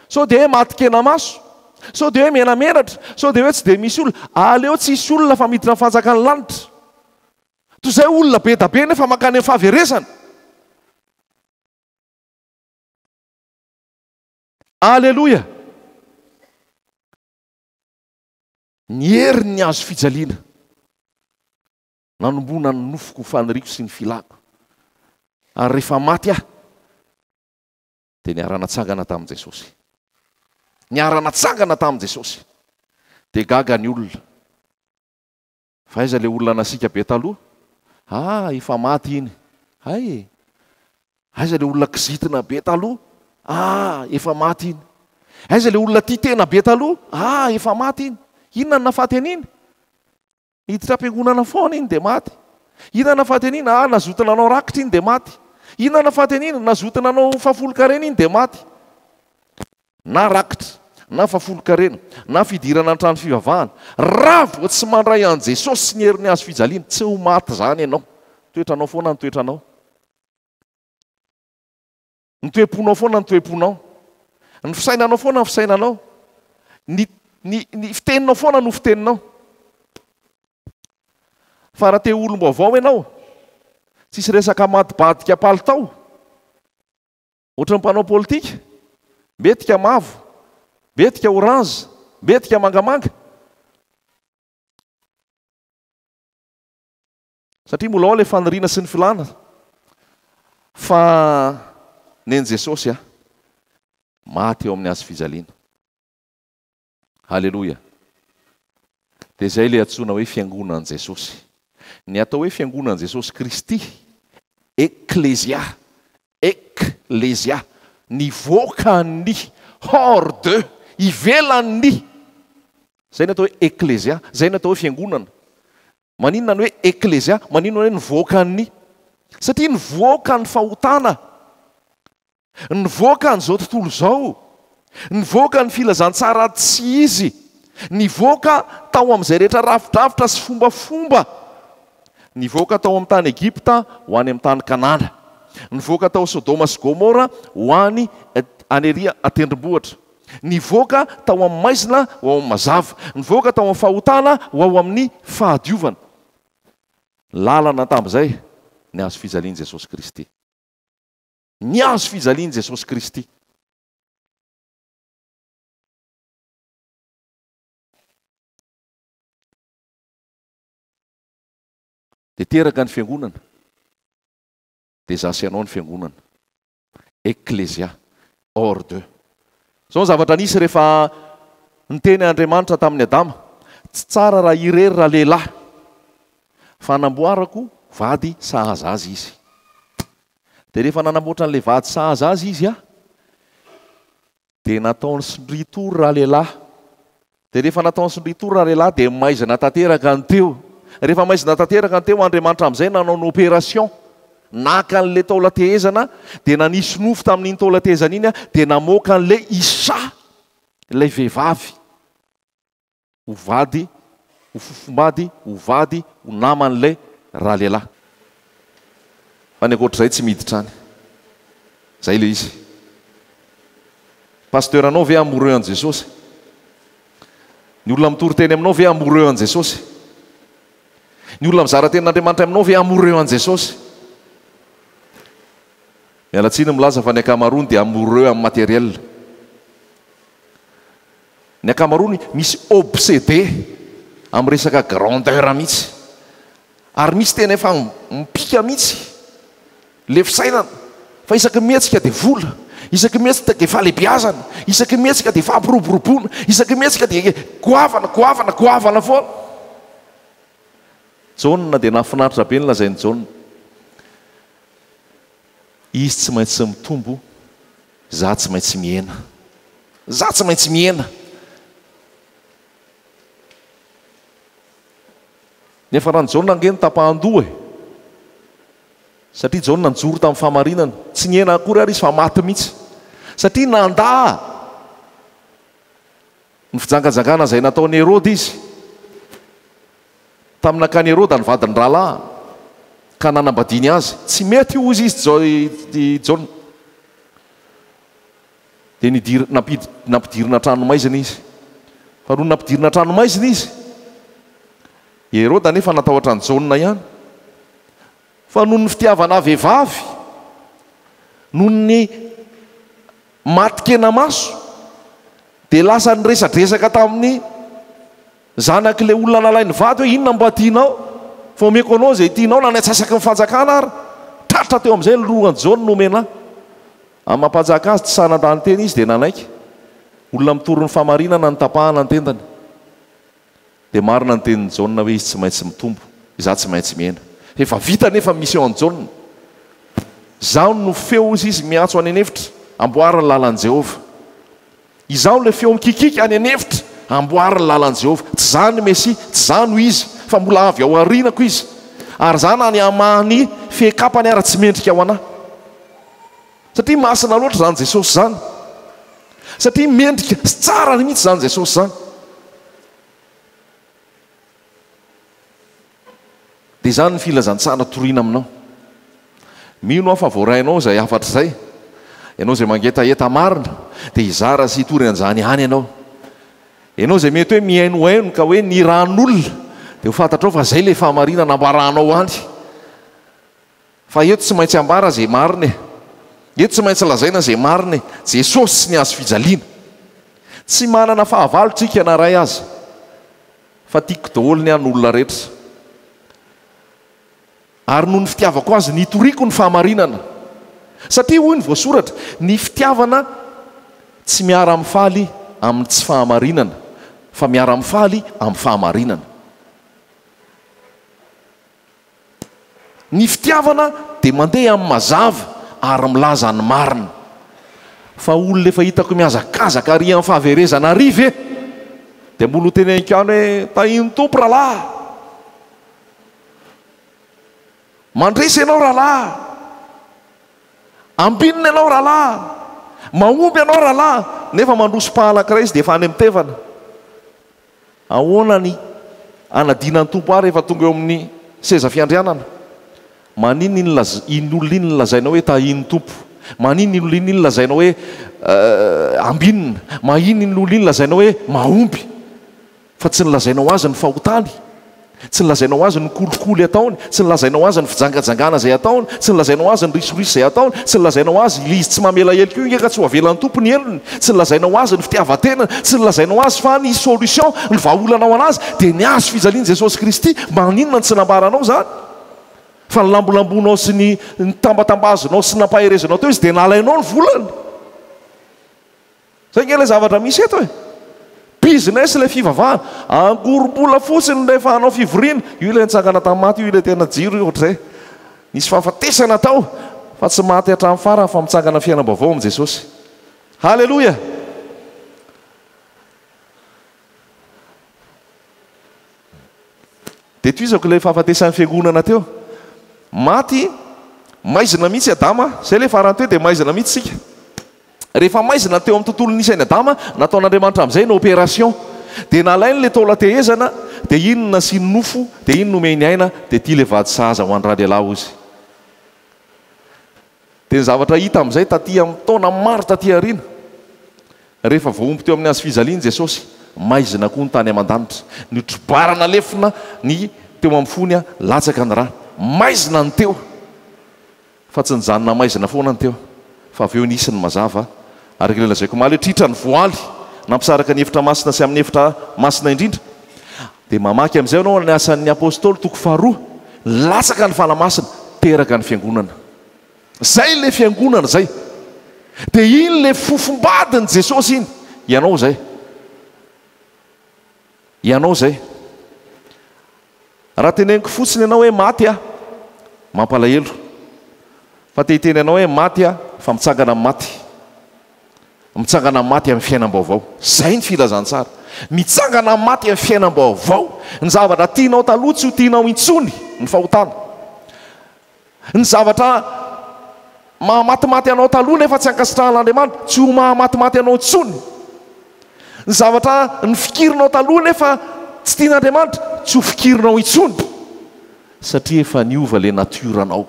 Sao dia hoe maty kenamaso, sao dia hoe menamenatra, sao dia hoe tsy dia misy olona. Aleo tsy hisy olona fa miditra ny fanjakan'ny lanitra. Toy izay olona be da be nefa mankany amin'ny fahaverezana. Aleloia! Ny herin'ny hazo fijaliana. Nanomboana ny nofoko ho faniriako sy ny filako. Ary rehefa maty aho, dia niara-natsangana tamin'i Jesosy. Niara-natsangana tamin'i Jesosy. Dia gaga ny olona. Fa aiza ilay olona nasiaka be taloha? Ah, efa maty iny. Hay e! Aiza ilay olona kizitina be taloha? Ah, efa maty iny. Aiza ilay olona tia tena be taloha? Ah, efa maty iny. Inona no nahafaty an'iny? Niditra am-piangonana foana iny dia maty. Inona nahafaty an'iny? Ah, nazoto nanao rakitra iny dia maty. Inona nahafaty an'iny? Nazoto nanao fahafolonkarena iny dia maty. Na rakitra, na fahafolonkarena, na fidirana an-trano fivavahana, raha vao tsy mandray an'i Jesosy sy ny herin'ny hazo fijaliana, tsy ho maty izany ianao. Toetranao foana ny toetranao. Ny toe-ponao foana ny toe-ponao. Ny fisainanao foana ny fisainanao. Ny, ny, ny fiteninao foana no fiteninao. Fa raha te ho olom-baovao ianao, tsisy resaka amadibadika palitao. Ohatran'ny mpanao politika, mbetika mavo, mbetika orange, mbetika mangamanga. Satria mbola ao ilay faniriana sy ny filàna fa nen'i Jesosy a, maty eo amin'ny hazo fijaliana. Haleloia! Dia izay ilay antsoina hoe fiangonan'i Jesosy. Ny atao hoe fiangonan'i Jesosy Kristy, Ekklesia, Ekklesia, nivoaka ny, hors de, ivelan'ny. Izay ny atao hoe Ekklesia, izay ny atao hoe fiangonana. Maninona ny hoe Ekklesia? Maninona ny hoe nivoaka ny? Satria nivoaka ny fahotana. Nivoaka an'izao tontolo izao. Nivoaka ny filazantsara tsy izy. Nivoaka tao amin'izay rehetra rafidrafitra sy fombafomba. Nivoaka tao amin'ny tany Egypta ho any amin'ny tany Kanana. Nivoaka tao Sodoma sy Gomora ho any any ery an-tendrombohitra. Nivoaka tao amin'ny maizina ho ao amin'ny mazava. Nivoaka tao amin'ny fahotana ho ao amin'ny fahadiovana. Lalana tamin'izay ny hazo fijalian'i Jesosy Kristy. Ny hazo fijalian'i Jesosy Kristy. Dia teraka ny fiangonana. Dia izaho sy ianao ny fiangonana. Ekklesia. Hors de. Izao ny zavatra nisy rehefa niteny Andriamanitra tamin'i Adama, Tsy tsara raha irery ralehilahy, fa hanamboarako vady sahaza azy izy. Dia rehefa nanamboatra an'ilay vady sahaza azy izy, dia nataony sondrian-tory ralehilahy. Dia rehefa nataony sondrian-tory ralehilahy, dia maizina tanteraka ny teo. Rehefa maizina tanteraka ny teo, Andriamanitra amin'izay nanao ny opération. Naka an'ilay taolan-tehezana, dia nanisy nofo tamin'iny taolan-tehezana iny, dia namoaka an'ilay Isha, ilay vehivavy. ho vady, ho fofombady, ho vady, ho naman'ilay ralehilahy. Fa ny ankoatr'izay tsy miditra any. Izay ilay izy. Pasteur anao ve amoureux an'i Jesosy? Ny olona mitory teny aminao ve amoureux an'i Jesosy? Ny olona mizara tenin'Andriamanitra aminao ve amoureux an'i Jesosy? Miala tsiny milaza fa ny ankamaroany dia amoureux amin'ny matériel. Ny ankamaroany misy obsédé amin'ny resaka grandeur mihitsy. Ary misy tena efa mipika mihitsy le fisainana fa isaky ny mihetsika dia vola, isaky ny mihetsika dia fahalebiazana, isaky ny mihetsika dia fampiroboroboana, isaky ny mihetsika dia goavana, goavana, goavana foana. Jaona dia nahafinaritra be ny lazain'i Jaona. Izy tsy maintsy mitombo, za tsy maintsy mihena. Za tsy maintsy mihena. Niafaran'i Jaona ange ny tapahan-doha e. Satria Jaona nijoro tamin'ny fahamarinana. Tsy nihena akory ary izy fa maty mihitsy. Satria nandà ny fijangajangana izay nataon'i Heroda izy. Tamin'ny nakan'i Heroda ny vadin'ny rahalahiny ka nanambadiany azy. Tsy mety io, hozy izy i Jaona. Dia nidir, nampid, nampidirina an-tranomaizina izy. Fa nony nampidirina an-tranomaizina izy, i Heroda anefa natahotra an'i Jaona ihany. Fa noho ny fitiavana vehivavy, noho ny matin-kenamaso, dia lasa niresadresaka tamin'ny zanak'ilay olona nalainy vady hoe inona mba tianao fa omeko anao izay tianao na ny antsasaky ny fanjakana ary. Tratra teo amin'izay ny lohan'i Jaona nomena ahy. Amin'ny maha mpanjaka azy tsy sahy nandany tena izy dia nanaiky. Olona mitory ny fahamarinana no tapahana ny tendany. Dia marina ny tenin'i Jaona hoe izy tsy maintsy mitombo, izaho tsy maintsy mihena. Efa vita anefa ny mission an'i Jaona. Izaho no feo hozy izy miantso any an'efitra, amboary ny lalan'i Jehovah. Izaho ilay feo mikikiaka any an'efitra, amboary ny lalan'i Jehovah. Tsy izaho ny Mesia, tsy izaho no izy, fa mbola avy ao aorianako izy. Ary izaho na ny hamaha ny fehin-kapany ara tsy mendrika ho an'ahy. Satria masina loatra izany Jesosy izany. Satria mendrika sy tsara mihitsy izany Jesosy izany. Dia izany ny filazantsara toriana aminao. Mino aho fa voarainao izay hafatra izay. Ianao izay mangetaheta marina dia hizara sy hitory an'izany ihany ianao. Ianao izay mety hoe mihainohaino ka hoe nirahan'olona dia ho fantatrao fa izay ilay fahamarinana ambaranao any. Fa eto tsy maintsy ambara izay marina e. Eto tsy maintsy lazaina izay marina e. Jesosy sy ny hazo fijaliana. Tsy manana fahavalo tsika na iray aza. Fa tiako daholo ny an olona rehetra. Ary noho ny fitiavako azy nitoriako ny fahamarinana. Satria hoy ny voasoratra, ny fitiavana tsy miara mifaly amin'ny tsy fahamarinana, fa miara mifaly amin'ny fahamarinana. Ny fitiavana dia mandeha amin'ny mazava ary milaza ny marina. Fa olona efa hitako mihazakazaka ary amin'ny fahaverezana ary ve dia mbola ho teneniko ihany hoe tahin'ny Tompo rahalahy. Mandresy ianao rahalahy. Ambinina ianao rahalahy. Mahomby ianao rahalahy. Nefa mandroso pas anankiray izy dia efa any amin'ny tevana. Ahoana ny hanadinan'ny Tompo ahy rehefa tonga eo amin'ny seza fiandrianana? Maninona iny laz, iny olona iny lazainao hoe tahian'ny Tompo? Maninona iny olona iny lazainao hoe ambinina? Maninona iny olona iny lazainao hoe mahomby? Fa tsy nolazainao azy ny fahotany? Tsy nolazainao azy ny kolikoly ataony, tsy nolazainao azy ny fijangajangana izay ataony, tsy nolazainao azy ny risoriso izay ataony, tsy nolazainao azy ilay izy tsy mamela heloka io ange ka tsy ho avelan'ny Tompo ny helony, tsy nolazainao azy ny fitiavan-tenany, tsy nolazainao azy fa ny solution, ny vahaolana ho an'azy dia ny hazo fijalian'i Jesosy Kristy, maninona no tsy nambaranao izany? Fa ny lambolambonao sy ny nitambatambazonao sy nampaherezanao teo izy dia nalainao ny volany. Zay nge ilay zavatra misy eto e! Business ilay fivavahana. Angorom-bola fotsiny rehefa hanao fivoriana. Io ilay nitsangana tamin'ny maty io ilay tena jiro io ohatr'izay. Nisy fahafatesana tao fa tsy maty hatramin'ny farany fa mitsangana fiainam-baovao amin'i Jesosy. Haleloia! Dia tohizako ilay fahafatesan'ny fiangonana teo. Maty maizina mihitsy Adama, izay ilay farany teo dia maizina mihitsy isika. Rehefa maizina teo amin'ny tontolo nisy an'i Adama, nataon'Andriamanitra amin'izay ny opération. Dia nalainy ilay taolan-tehezana, dia iny no nasiany nofo, dia iny nomeny aina, dia ity ilay vady sahaza ho an-dralehilahy hozy. Dia ny zavatra hita amin'izay taty amin'ny taona maro taty aoriana, rehefa voahombo teo amin'ny hazo fijaliana Jesosy, maizina koa ny tany aman-danitra. Notrobarana lefona ny teo amin'ny fony, latsaka ny ra. Maizina ny teo. Fa tsy nijanona maizina foana ny teo, fa avy eo nisy ny mazava, araka ilay lazaiko omaly hoe tritra ny voaly nampisaraka ny efitra masina sy amin'ny efitra masina indrindra. Dia mamaky amin'izay ianao ny Asan'ny Apostoly toko faharoa, latsaka ny Fanahy Masina, teraka ny Fiangonana. Izay ilay Fiangonana izay. Dia iny ilay fofombadin'i Jesosy iny. Ianao izay. Ianao izay. Raha teneniko fotsiny ianao hoe maty aho, mampalahelo. Fa te hiteny anao hoe maty aho fa mitsangana amin'ny maty. Mitsangana amin'ny maty amin'ny fiainam-baovao. Izay ny filazantsara. Mitsangana amin'ny maty amin'ny fiainam-baovao. Ny zavatra tianao taloha tsy ho tianao intsony, ny fahotana. Ny zavatra mahamatimaty anao taloha nefa tsy ankasitrahan'Andriamanitra, tsy ho mahamatimaty anao intsony. Ny zavatra nifikirinao taloha nefa tsy tian'Andriamanitra, tsy ho fikirinao intsony. Satria efa niova ilay natiora-nao.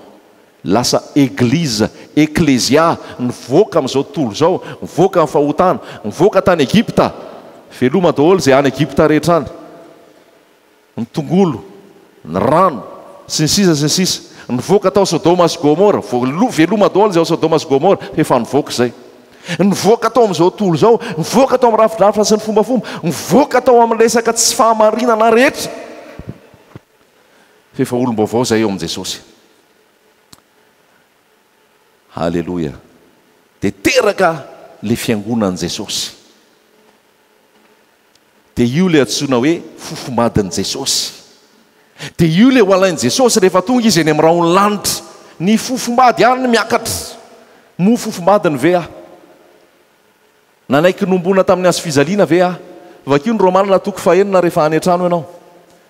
Lasa Eglizy, Eklesia, nivoaka amin'izao tontolo izao, nivoaka amin'ny fahotana, nivoaka tany Egypta. Veloma daholo izay any Egypta rehetra any. ny tongolo, ny rano, sy ny sisa sy ny sisa Nivoaka tao Sodoma sy Gomora, voaloha, veloma daholo izay ao Sodoma sy Gomora, fa efa nivoaka izay. Nivoaka tao amin'izao tontolo izao, nivoaka tao amin'ny rafidrafitra sy ny fombafomba, nivoaka tao amin'ny resaka tsy fahamarinana rehetra, fa efa olom-baovao izay eo amin'i Jesosy. Haleloia! Dia teraka ilay fiangonan'i Jesosy. Dia io ilay antsoina hoe fofomadin'i Jesosy. Dia io ilay ho alain'i Jesosy rehefa tonga Izy eny amin'ny rahon'ny lanitra. Ny fofombady ihany no miakatra. Moa fofombadiny ve aho? Nanaiky nombona tamin'ny hazofijaliana ve aho? Vakio ny Romana toko fahenina rehefa any an-trano ianao.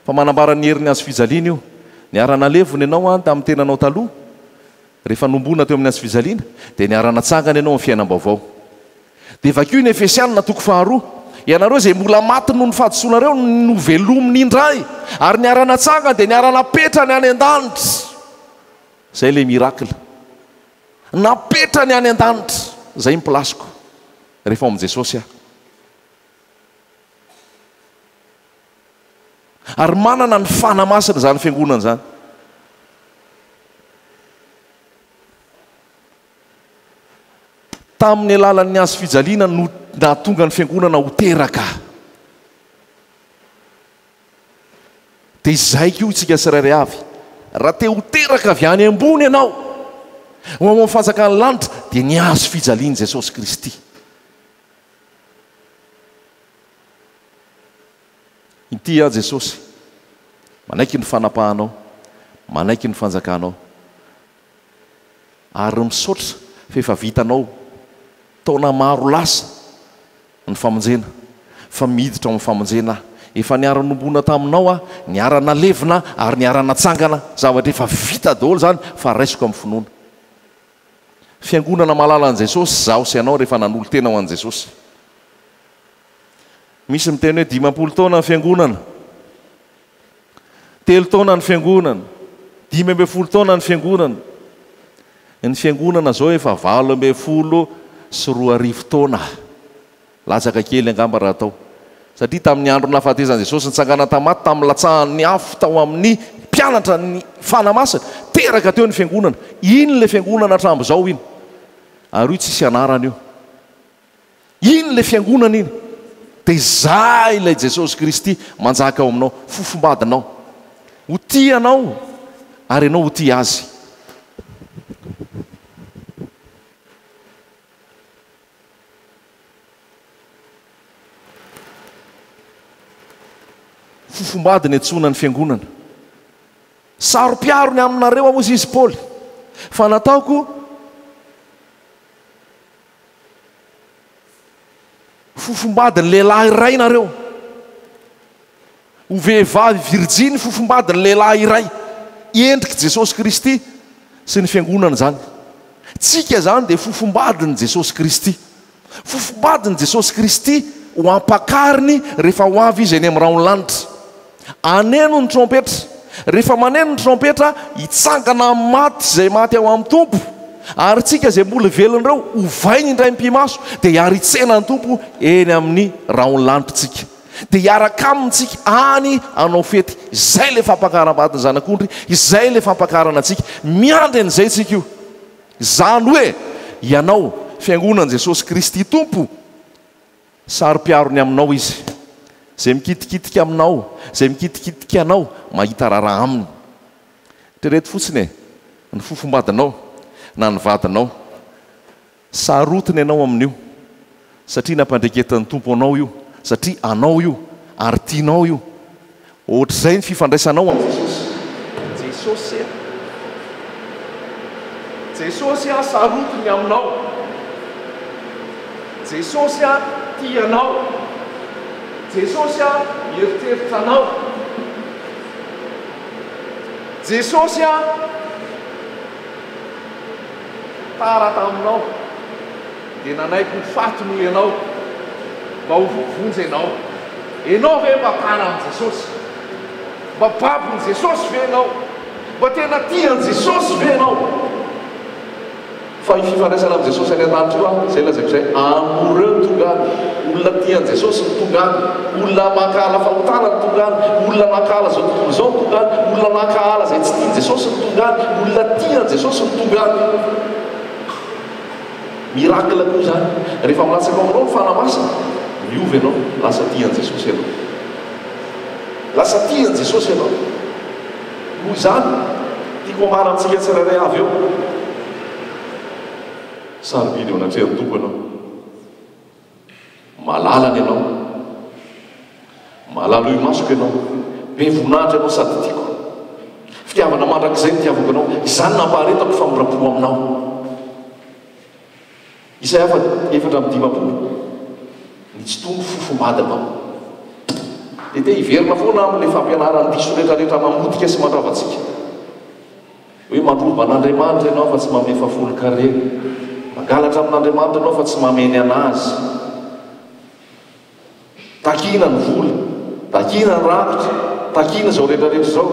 Fa manambara ny herin'ny hazofijaliana io. Niara-nalevina ianao an tamin'ny tenanao taloha. Rehefa nombona teo amin'ny hazofijaliana, dia niara-natsangana ianao amin'ny fiainam-baovao. Dia vakio ny Efesianina toko faharoa, Ianareo izay mbola maty noho ny fahadisoanareo no novelominy indray, ary niara-natsangany dia niara-napetrany any an-danitra. Izay ilay miracle. Napetrany any an-danitra. Izay ny place-ko rehefa ao amin'i Jesosy aho. Ary manana ny Fanahy Masina izany fiangonana izany. Tamin'ny alalan'ny hazo fijaliana no nahatonga ny fiangonana ho teraka. Dia izay koa isika tsirairay avy. Raha te ho teraka avy any ambony ianao, ho ao amin'ny fanjakan'ny lanitra, dia ny hazo fijalian'i Jesosy Kristy. Inty aho Jesosy, manaiky ny fanapahanao, manaiky ny fanjakanao. Ary misaotra fa efa vitanao taona maro lasa ny famonjena fa miditra ao amin'ny famonjena aho. Efa niara-nombona taminao aho, niara-nalevina ary niara-natsangana. Zavatra efa vita daholo izany fa raisiko amin'ny finoana. Fiangonana mahalala an'i Jesosy izaho sy ianao rehefa nanolo-tena ho an'i Jesosy. Misy miteny hoe 50 taona ny fiangonana. Telo taona ny fiangonana, 15 taona ny fiangonana. Ny fiangonana izao efa 2018 taona. Latsaka kely angamba raha atao. Satria tamin'ny andro nahafatesan'i Jesosy nitsangana tamin'ny maty, tamin'ny latsahan'ny afo tao amin'ny mpianatra ny Fanahy Masina, teraka teo ny fiangonana. Iny ilay fiangonana hatramin'izao iny. Ary io tsisy anarana io. Iny ilay fiangonana iny. Dia izaho ilay Jesosy Kristy manjaka ao aminao, fofombadinao. Ho tia anao ary ianao ho tia Azy. Fofombady ny antsoina ny fiangonana. Saro-piaro ny aminareo aho, hoy izy Paoly, fa nataoko. Fofombadin'ny lehilahy iray nareo. Ho vehivavy virjiny fofombadin'ny lehilahy iray. Endrik'i Jesosy Kristy sy ny Fiangonana izany. Tsika izany dia fofombadin'i Jesosy Kristy. Fofombadin'i Jesosy Kristy ho ampakariny rehefa ho avy Izy eny amin'ny rahon'ny lanitra. Haneno ny trompetra. Rehefa maneno ny trompetra, hitsangana amin'ny maty izay maty ao amin'ny Tompo, ary isika izay mbola velona ireo, hovainy indray mipi-maso, dia hiara-hitsena ny Tompo eny amin'ny rahon'ny lanitra isika. Dia hiaraka Aminy isika any hanao fety. Izay ilay fampakaram-badin'ny Zanak'ondry, izay ilay fampakarana antsika. Miandry an'izay isika io. Izany hoe, ianao, Fiangonan'i Jesosy Kristy Tompo, Saro-piaro ny aminao izy. Izay mikitikitika aminao, izay mikitikitika anao, mahita raharaha aminy. Eritrereto fotsiny e, ny fofombadinao na ny vadinao. Sarotiny ianao amin'io, satria nampandreketin'ny Tompo anao io, satria anao io, ary tianao io. Ohatr'izay ny fifandraisanao amin'i Jesosy. Jesosy a! Jesosy a sarotiny aminao. Jesosy a tia anao. Jesosy a mieritreritra anao. Jesosy a tara taminao dia nanaiky ho faty noho ianao mba ho voavonjy ianao. Ianao ve mba tara amin'i Jesosy? Mba babon'i Jesosy ve ianao? Mba tena tia an'i Jesosy ve ianao? Fa io fifandraisana amin'i Jesosy any an-danitra io an, izay lazaiko izay, amoureux no tonga any, olona tia an'i Jesosy no tonga any, olona mankahala fahotana no tonga any, olona mankahala izao tontolo izao no tonga any, olona mankahala izay tsy tian'i Jesosy no tonga any, olona tia an'i Jesosy no tonga any. Miracle koa izany. Rehefa milatsaka ao aminao ny Fanahy Masina, miova ianao, lasa tia an'i Jesosy ianao. Lasa tia an'i Jesosy ianao. Noho izany, tiako hambara amintsika tsirairay avy eo, sarobidy eo anatrehan'ny Tompo ianao. Malalany ianao. Malalo imasoko ianao. Be voninahitra ianao sady tiako. Fitiavana mandrakizay no itiavako anao. Izany nampaharetako famindram-po aminao. Isaia fa 54, Ny tsy toa ny fofombadinao. Dia te hiverina foana amin'ilay fampianaran-diso rehetrarehetra mamotika sy mandrava antsika. Hoe mandroba an'Andriamanitra ianao fa tsy manome fahafolon-karena. Mangalatra amin'Andriamanitra ianao fa tsy mameny an'Azy. Takiana ny vola, takiana ny rakitra, takiana izao rehetra rehetra izao.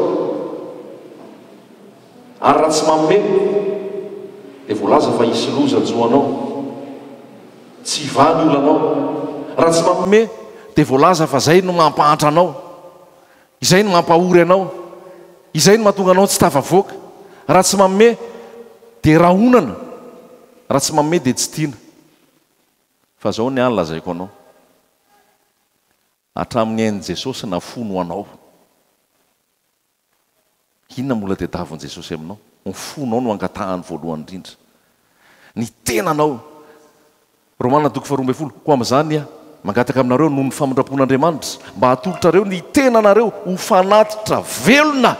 Ary raha tsy manome dia voalaza fa hisy loza hanjo anao. Tsy hivaha ny olanao. Raha tsy manome dia voalaza fa izay no mampahantra anao. Izay no mampahory anao. Izay no mahatonga anao tsy tafavoaka. Raha tsy manome dia rahonana. Raha tsy manome dia tsy tiana. Fa izao ny ahy no lazaiko anao. Hatramin'ny ain'i Jesosy nafoiny ho anao. Inona mbola tadiavin'i Jesosy aminao? Ny fonao no angatahany voalohany indrindra. Ny tenanao. Romana toko faharoa ambin'ny folo, Koa amin'izany aho mangataka aminareo noho ny famindram-pon'Andriamanitra, mba hatolotrareo ny tenanareo ho fanatitra velona,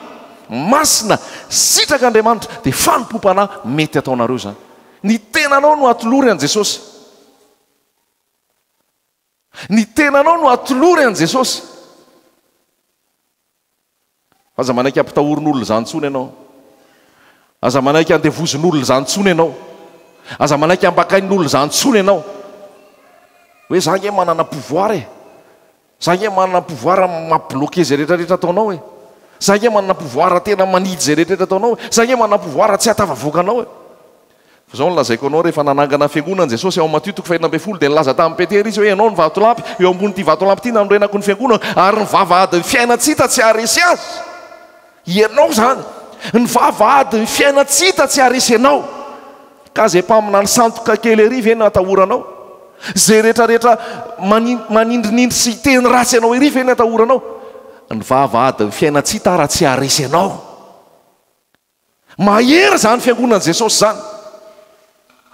masina, sitrak'Andriamanitra, dia fanompoam-panahy mety ataonareo izany. Ny tenanao no atolory an'i Jesosy. Ny tenanao no atolory an'i Jesosy. Aza manaiky ampitahorin'olona izany intsony ianao. Aza manaiky andevozin'olona izany intsony ianao. Aza manaiky ambakain'olona izany intsony ianao. Hoe za nge manana pouvoir e. Za nge manana pouvoir mampi-bloquer izay rehetra rehetra ataonao e. Za nge manana pouvoir tena manidy izay rehetra rehetra ataonao e. Za nge manana pouvoir tsy hahatafavoaka anao e. Fa izao no lazaiko anao, rehefa nanangana fiangonana Jesosy ao Matio toko fahenina ambin'ny folo dia nilaza tamin'i Petera Izy hoe, Ianao no vatolampy, eo ambonin'ity vatolampy ity nanorenako ny fiangonako, ary ny vavahadin'ny fiainan-tsy hita tsy haharesy azy. Ianao izany, ny vavahadin'ny fiainan-tsy hita tsy haharesy anao. Ka izay mpaminany sandoka kely ery ve no atahoranao? Izay rehetra rehetra manindrinindry sy hiteny ratsy anao ery ve no atahoranao? Ny vavahadin'ny fiainan-tsy hita ara tsy haharesy anao. Mahery izany fiangonan'i Jesosy izany.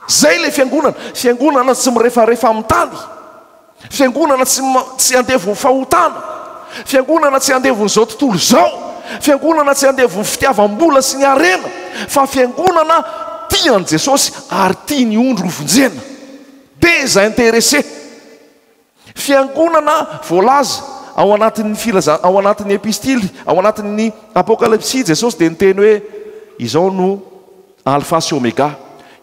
Izay ilay fiangonana. Fiangonana tsy mirefarefa amin'ny tany. Fiangonana tsy tsy andevon'ny fahotana. Fiangonana tsy andevon'izao tontolo izao. Fiangonana tsy andevon'ny fitiavam-bola sy ny harena. Fa fiangonana tia an'i Jesosy ary tia ny ondry hovonjena. Désintéressé. Fiangonana voalaza ao anatin'ny filaza ao anatin'ny epistily, ao anatin'ny Apokalypsy Jesosy dia niteny hoe, Izao no Alfa sy Omega,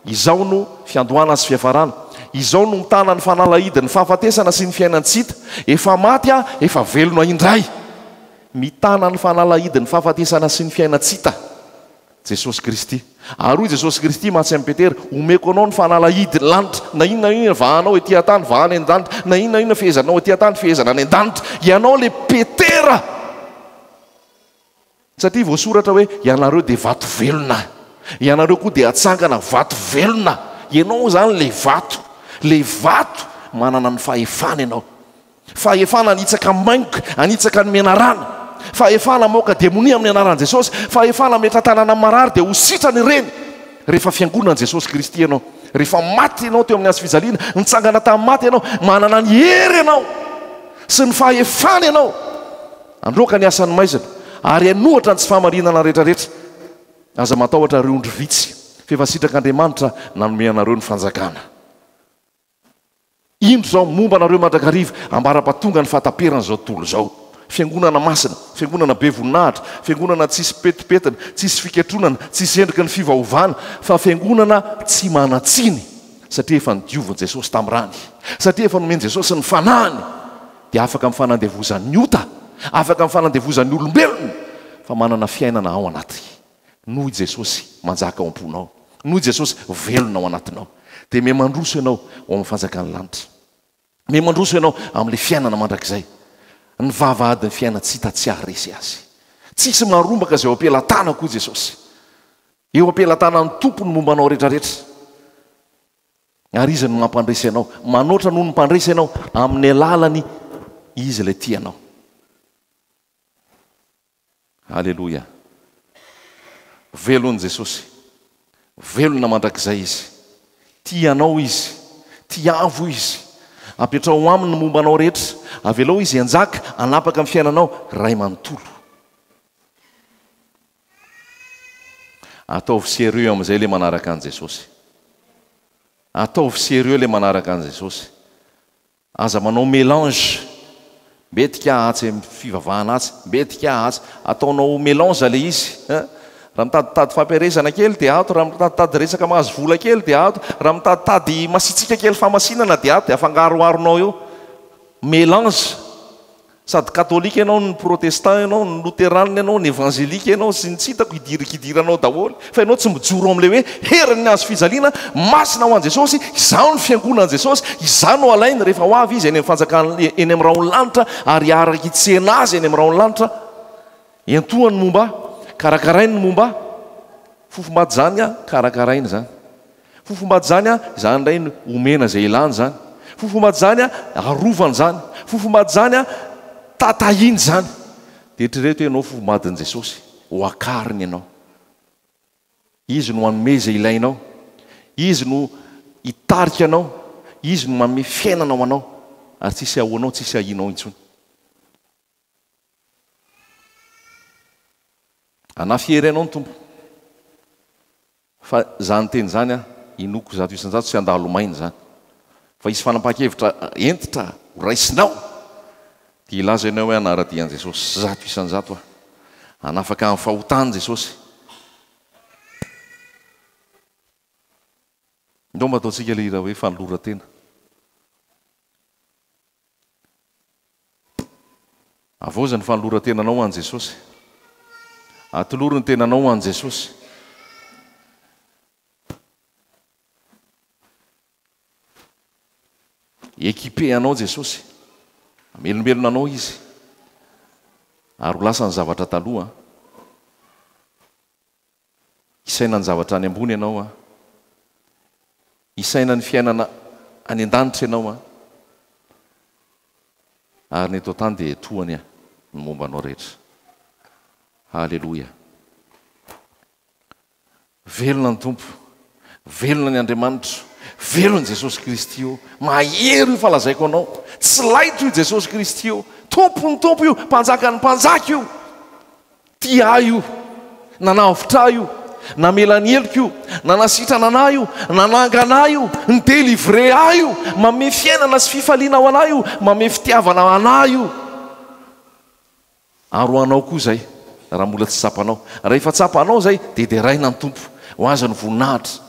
Izaho no fiandohana sy fiafarana, Izaho no mitana ny fanalahidin'ny fahafatesana sy ny fiainan-tsy hita, efa maty Aho, efa velona indray. Mitana ny fanalahidin'ny fahafatesana sy ny fiainan-tsy hita. Jesosy Kristy. Ary hoy Jesosy Kristy mantsy amin'i Petera, Omeko anao ny fanalahidin'ny lanitra, na inona na inona vahanao ety an-tany, vahana any an-danitra, na inona na inona fehezanao ety an-tany, fehezana any an-danitra. Ianao ilay Petera! Satria voasoratra hoe, Ianareo dia vato velona. Ianareo koa dia hatsangana vato velona. Ianao izany ilay vato. Ilay vato manana ny fahefana ianao. Fahefana hanitsaka maingoka, hanitsaka ny menarana. Fahefana hamoaka demonia amin'ny anaran'i Jesosy. Fahefana hametra-tanana amin'ny marary dia ho sitrana ireny. Rehefa fiangonan'i Jesosy Kristy ianao, rehefa maty ianao teo amin'ny hazo fijaliana, nitsangana tamin'ny maty ianao, manana ny hery ianao sy ny fahefana ianao handroaka ny asan'ny maizina ary hanohatra ny tsy fahamarinana rehetrarehetra. Aza matahotra ry ondry vitsy, f'efa sitrak'Andriamanitra nanome anareo ny fanjakana. Indro izaho momba anareo mandrakariva, ambara-pahatonga ny fahataperan'izao tontolo izao. Fiangonana masina, fiangonana be voninahitra, fiangonana tsisy petipetina, tsisy fiketronana, tsisy endriky ny fivaovana, fa fiangonana tsy manan-tsiny, satria efa nodiovin'i Jesosy tamin'ny rany, satria efa nomen'i Jesosy ny Fanahiny, dia afaka amin'ny fanandevozan'ny ota, afaka amin'ny fanandevozan'ny olombelona, fa manana fiainana ao anaty. Noho i Jesosy manjaka ao am-ponao, noho i Jesosy velona ao anatinao, dia miha-mandroso ianao ao amin'ny fanjakan'ny lanitra. Miha-mandroso ianao amin'ilay fiainana mandrakizay. Ny vavahadin'ny fiainan-tsy hita tsy haharesy azy. Tsisy maharombaka izay eo am-pelatanako, hoy Jesosy. Eo am-pelatanan'ny Tompo ny momba anao rehetrarehetra. Ary Izy no mampandresy anao. Manoatra noho ny mpandresy ianao amin'ny alalany Izy ilay tia anao. Aleloia! Velona Jesosy. Velona mandrakizay Izy. Tia anao Izy. Tiavo Izy. Apetraho Aminy ny momba anao rehetra. Avelao Izy hanjaka, hanapaka ny fiainanao ray manontolo. Ataovy sérieux amin'izay ilay manaraka an'i Jesosy. Ataovy sérieux ilay manaraka an'i Jesosy. Aza manao mélange, mbetika atsy am fivavahana atsy, mbetika atsy, ataonao mélange le izy hein, Raha mitaditady fampiherezana kely dia ato, raha mitaditady resaka mahazo vola kely dia ato, raha mitaditady masitsiaka kely fahamasinana dia ato, dia afangaroharonao eo. Mélange. Sady katolika ianao no protestant ianao no loterana ianao no evangelika ianao sy ny tsy hitako idirik'idiranao daholo fa ianao tsy mijoro amin'ilay hoe herin'ny hazo fijaliana masina ho an'i Jesosy, izaho no fiangonan'i Jesosy, izaho no alainy rehefa ho avy Izy eny amin'ny fanjakany eny amin'ny rahon'ny lanitra ary hiaraka hitsena Azy eny amin'ny rahon'ny lanitra. Entohany ny momba ahy, karakarainy ny momba ahy. Fofombady izany an, karakarainy izany. Fofombady izany an, izany indray no omena izay ilany izany. Fofombady izany an, arovany izany. Fofombady izany an, tatahiny izany. Dia eritrereto ianao fofombadin'i Jesosy, ho akariny ianao. Izy no hanome izay ilainao. Izy no hitarika anao. Izy no manome fiainana ho anao. Ary tsy hisy ahoanao, tsy hisy ahianao intsony. Hanafy hery anao ny Tompo. Fa izany teny izany an, inoako 100% tsy handalo maina izany. Fa hisy fanapahan-kevitra hentitra ho raisinao. Dia hilaza ianao hoe hanara-dia an'i Jesosy 100% aho. Hanafaka amin'ny fahotana Jesosy. Ndao mba ataontsika ilay hira hoe fanoloran-tena. Havaozy ny fanoloran-tenanao ho an'i Jesosy. Atolory ny tenanao ho an'i Jesosy. Équiper anao Jesosy. Hamelombelona anao Izy. Ary ho lasa ny zavatra taloha. Hisaina ny zavatra any ambony ianao an. Hisaina ny fiainana any an-danitra ianao an. Ary ny eto an-tany dia tohany ny momba anao rehetra. Haleloia. Velona ny Tompo. Velona ny Andriamanitro. Velona Jesosy Kristy ô. Mahery io fa lazaiko anao. Tsy laitra io Jesosy Kristy ô. Tompon'ny Tompo io, Mpanjakan'ny mpanjaka io. Tia ahy io, nanavotra ahy io, namela ny heloko io, nanasitrana anah io, nanangana ahy io, ni-delivrer ahy io, manome fiainana sy fifaliana ho anah io, manome fitiavana anah io. Ary ho anao koa izay, raha mbola tsy tsapanao. Raha efa tsapanao izay, dia deraina ny Tompo. Ho Azy ny voninahitra.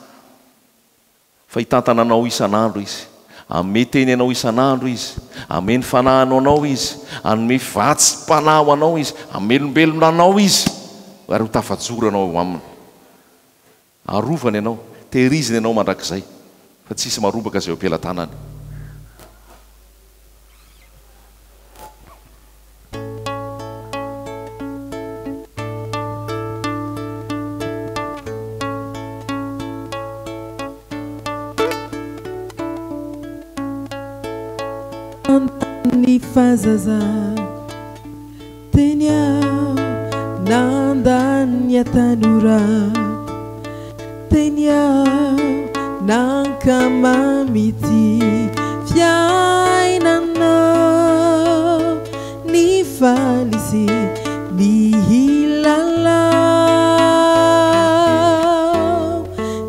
Fa hitantana anao isan'andro Izy. Hanome teny anao isan'andro Izy. Hanome ny Fanahiny ho anao Izy. Hanome vatsim-panahy ho anao Izy. Hamelombelona anao Izy. Ary ho tafajoro ianao eo Aminy. Arovany ianao. Tehiriziny ianao mandrakizay. Fa tsy hisy marobaka izay eo am-pelatanany. Ny fahazazako teny aho nandany ny hatanorako teny aho nankamamy ity fiainana nifaly sy nihilalao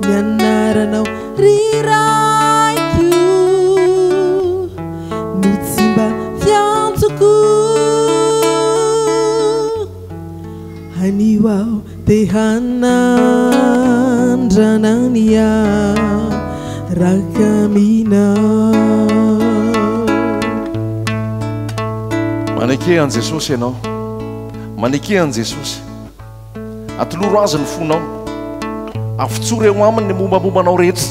ny anaranao ry Raiko no tsy mba fiantsoko. Anio aho te hanandrana ny hiaraka aminao. Maneke an'i Jesosy ianao. Maneke an'i Jesosy. Atoloro Azy ny fonao. Avotsory eo Aminy ny mombamomba anao rehetra.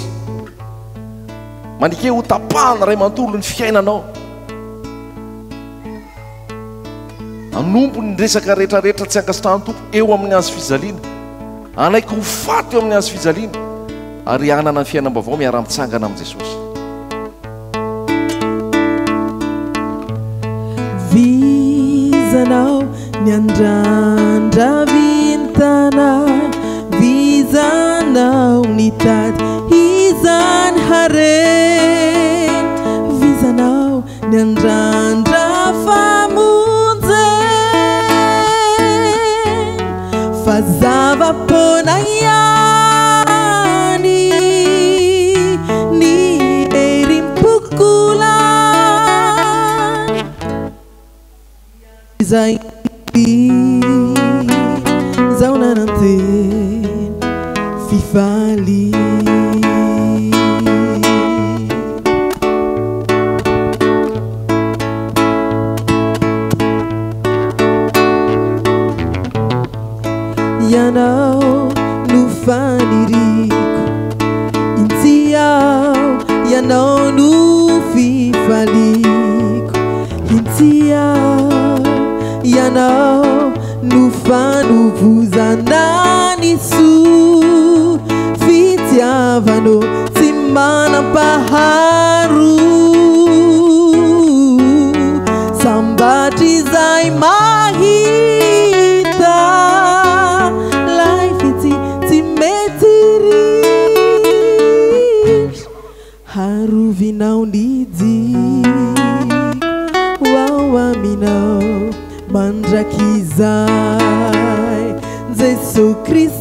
Maneke ho tapahana iray manontolo ny fiainanao. Hanompo ny resaka rehetrarehetra tsy ankasitrahan'ny Tompo eo amin'ny hazo fijaliana. Hanaiky ho faty eo amin'ny hazo fijaliana ary hanana ny fiainam-baovao miara-mitsangana amin'i Jesosy. Vizanao niandrandra vintana, vizanao nitady izany harena, vizanao Niandrandra famonjena fa zava-poana ihany ny herim-poko lany izay izao nanantena. Ianao no fifaliako. Intia, Ianao no fanovozana ny soa. Fitiavanao tsy manam-paharoa. Sambatra izay mahita lay fitia tsy mety ritra. Harovinao ny diako ho ao aminao mandrakizay. Jesoa Kristy.